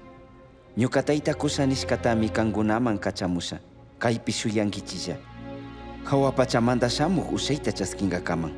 Ñuka tayta kusha nishkatami kankunaman kachamusha. Kaypi shuyankichilla. Hawa pachamanta shamuj ushayta chaskinkakaman.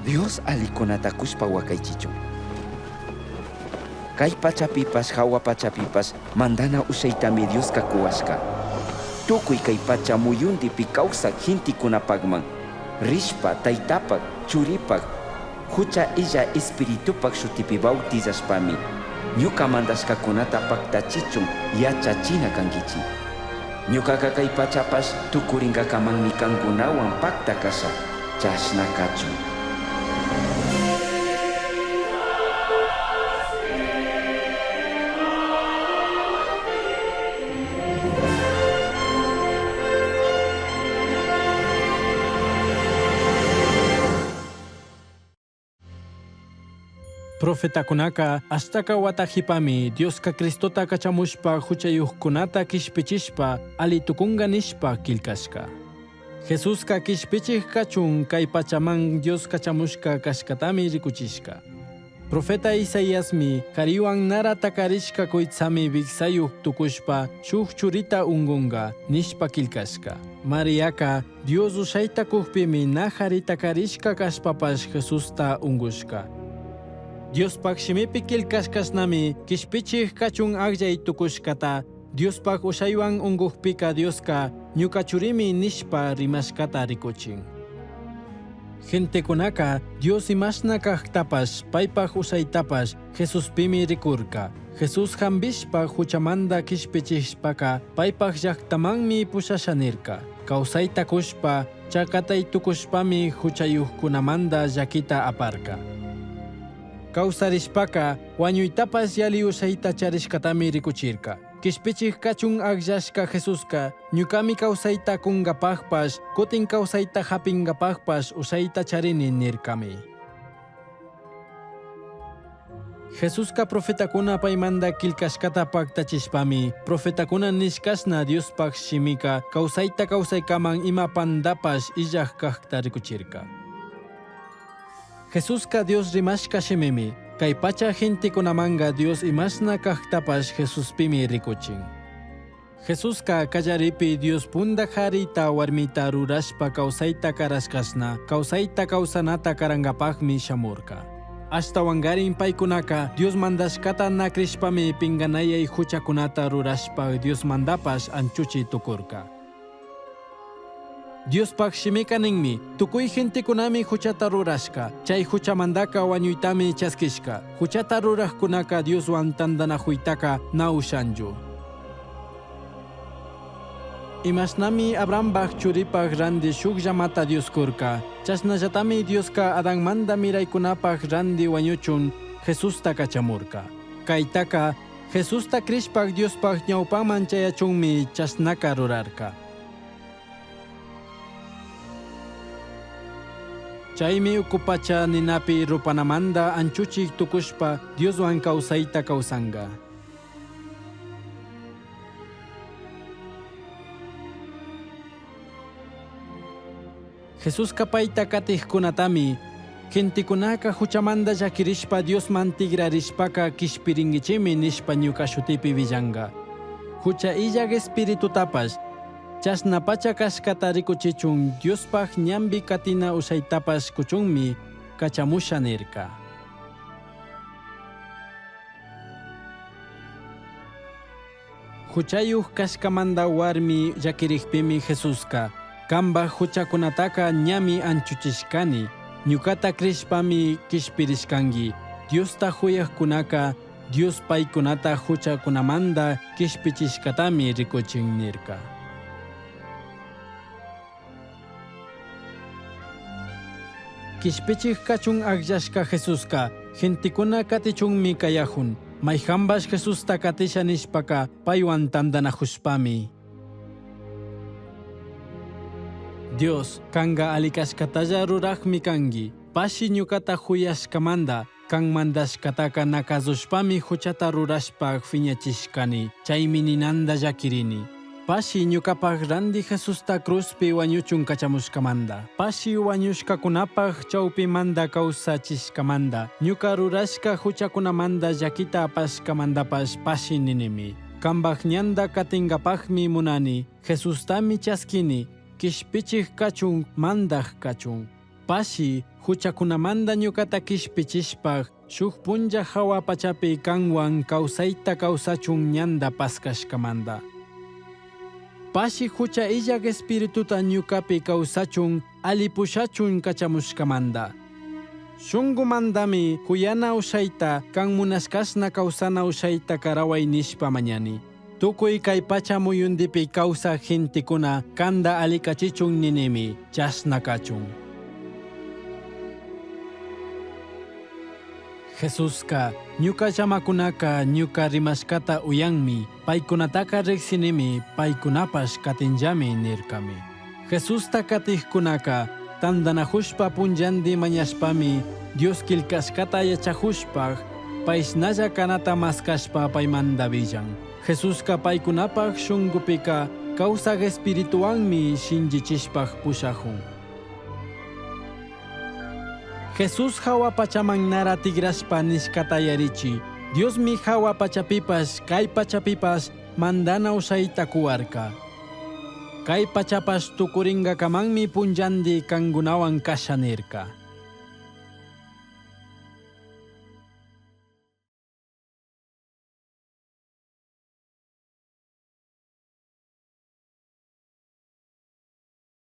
Dios alikunata kushpa wakaychichun. Kay pachapipash hawa pachapipash mandana ushaytami Dioska kuwashka. Tukuy kay pacha muyundipi kawsak gentekunapakman rishpa taytapak churipak hucha illa espiritupak shutipi bautizashpami ñuka mandashkakunata paktachichun yachachina kankichik. Ñukaka kay pachapash tukurinkakamanmi kankunawan pakta kasha chashna kachun. Profetakunaka ashtaka wata jipami Dioska Cristota kachamushpa huchayujkunata kishpichishpa alli tukunga nishpa killkashka. Jesuska kishpichij kachun kay pachaman Dios kachamushka kashkatami rikuchishka. Profeta Isaiasmi jarihuan nara tacarishca cuitsami vijsayuj tucushpa shuj churita ungunga nishpa quillcashca. Mariaca Dios ushaita cujpimi na jari tacarishca cashpapash Jesusta ungushca. Diospaj shimipi quillcashcashnami quishpichij kachun agllay tucushcata Diospaj ushaywan ungujpika Dioska ñuka churimi nishpa rimashkata rikuchin. Gentekunaka Dios imashna kajtapash paypaj ushaytapash Jesuspimi rikurka. Jesús jambishpa huchamanda quishpichishpaka paypaj llaktamanmi pushasha nirka. Kawsayta kushpa chakatay tukushpami huchayujkunamanda llakita aparka. Kawsarishpaka wañuytapash yali ushayta charishkatami rikuchirka. Quishpichij kachun agllashka Jesuska ñukami kawsayta kungapajpash kutin kawsayta hapingapajpash ushayta charini nirkami. Jesuska profetakuna paymanta quillcashkata paktachishpami profetakuna nishkashna Diospaj shimika kawsayta kawsaykaman ima pandapash illaj kajta rikuchirka. Jesuska Dios rimashka shimimi kay pacha gentekunamanga Dios imashna kajtapash Jesuspimi rikuchin. Jesuska kallaripi Dios punda jarita warmita rurashpa kawsayta karashkashna kawsayta kawsanata karankapajmi shamurka. Ashtawangarin paykunaka Dios mandashkata na crishpami pinganayay huchakunata rurashpa Dios mandapash anchuchi tukurka. Diospaj shimika ninmi, tukuy gentekunami huchata rurashka, chay huchamandaka wañuytami chaskishka, huchata rurajkunaka Dioswan tandanajuytaka na ushanchu. Imashnami Abrahambaj churipaj randi shuk llamata Dios kurka, chashnallatami Dioska Adanmanda miraykunapaj randi wañuchun Jesusta kachamurka. Kaytaka Jesusta crishpaj Diospaj ñawpaman chayachunmi chashnaka rurarka. Chaymi uku pacha ninapi rupanamanda anchuchik tukushpa Dioswan kawsayta kawsanga. Jesuska payta katijkunatami gentekunaka huchamanda llakirishpa Diosman tigrarishpaka kishpirinkichimi nishpa ñuka shutipi villanka. Hucha illak espiritutapash chashna pacha kashkata rikuchichun Diospaj ñanpi katina ushaytapash kuchunmi kachamusha nirka. Huchayuj kashkamanta warmi llakirikpimi Jesuska kanpaj huchakunataka ñami anchuchishkani ñukata crishpami kishpirishkanki Diosta huyajkunaka Dios paykunata huchakunamanta kishpichishkatami rikuchin nirka. Kishpichij kachun agllashka Jesuska gentekuna katichunmi kayajun mayjanpash Jesusta katisha nishpaka paywan tandanajushpami. Dios, kanka alli kashkatalla rurajmi kanki, pashi ñukata huyashkamanta, kan mandashkataka na kazushpami huchata rurashpa fiñachishkani, chaymi ninanda llakirini. Pashi ñukapaj randi Jesusta cruzpi wañuchun kachamushkamanta. Pashi wañushkakunapaj chawpimanta kawsachishkamanta, ñuka rurashka huchakunamanta llakita apashkamantapash pashi ninimi. Kanpaj ñanta katinkapajmi munani, Jesustami chaskini, kishpichij kachun mandaj kachun. Pashi huchakunamanta ñukata kishpichishpaj shuk punlla hawa pachapi kanwan kawsayta kawsachun ñanta paskashkamanta. Pashi hucha illak espirituta ñukapi kawsachun alli pushachun kachamushkamanta. Shunkumantami huyana ushayta kan munashkashna kawsana ushayta karaway nishpa mañani. Tukuy kay pacha muyundipi kawsaj gentekuna kanta allikachichun ninimi, chashna kachun. Jesuska ñuka llamakunaka ñuka rimashkata uyanmi, paykunataka riksinimi, paykunapash katinllami nirkami. Jesusta katijkunaka tandanajushpa punllandi mañashpami Dios quillcashkata yachajushpa payshnalla kanata maskashpa paymanta villan. Jesuska paykunapaj shunkupika kawsaj espirituwanmi shinllichishpaj pushajun. Jesús jahua pachaman nara tigrashpa nishcata yarichi. Diosmi jahua pachapipash kay pachapipash mandana ushaita cuhuarca. Kay pachapash tucuringakamanmi punllandi cangunahuan kasha nirca.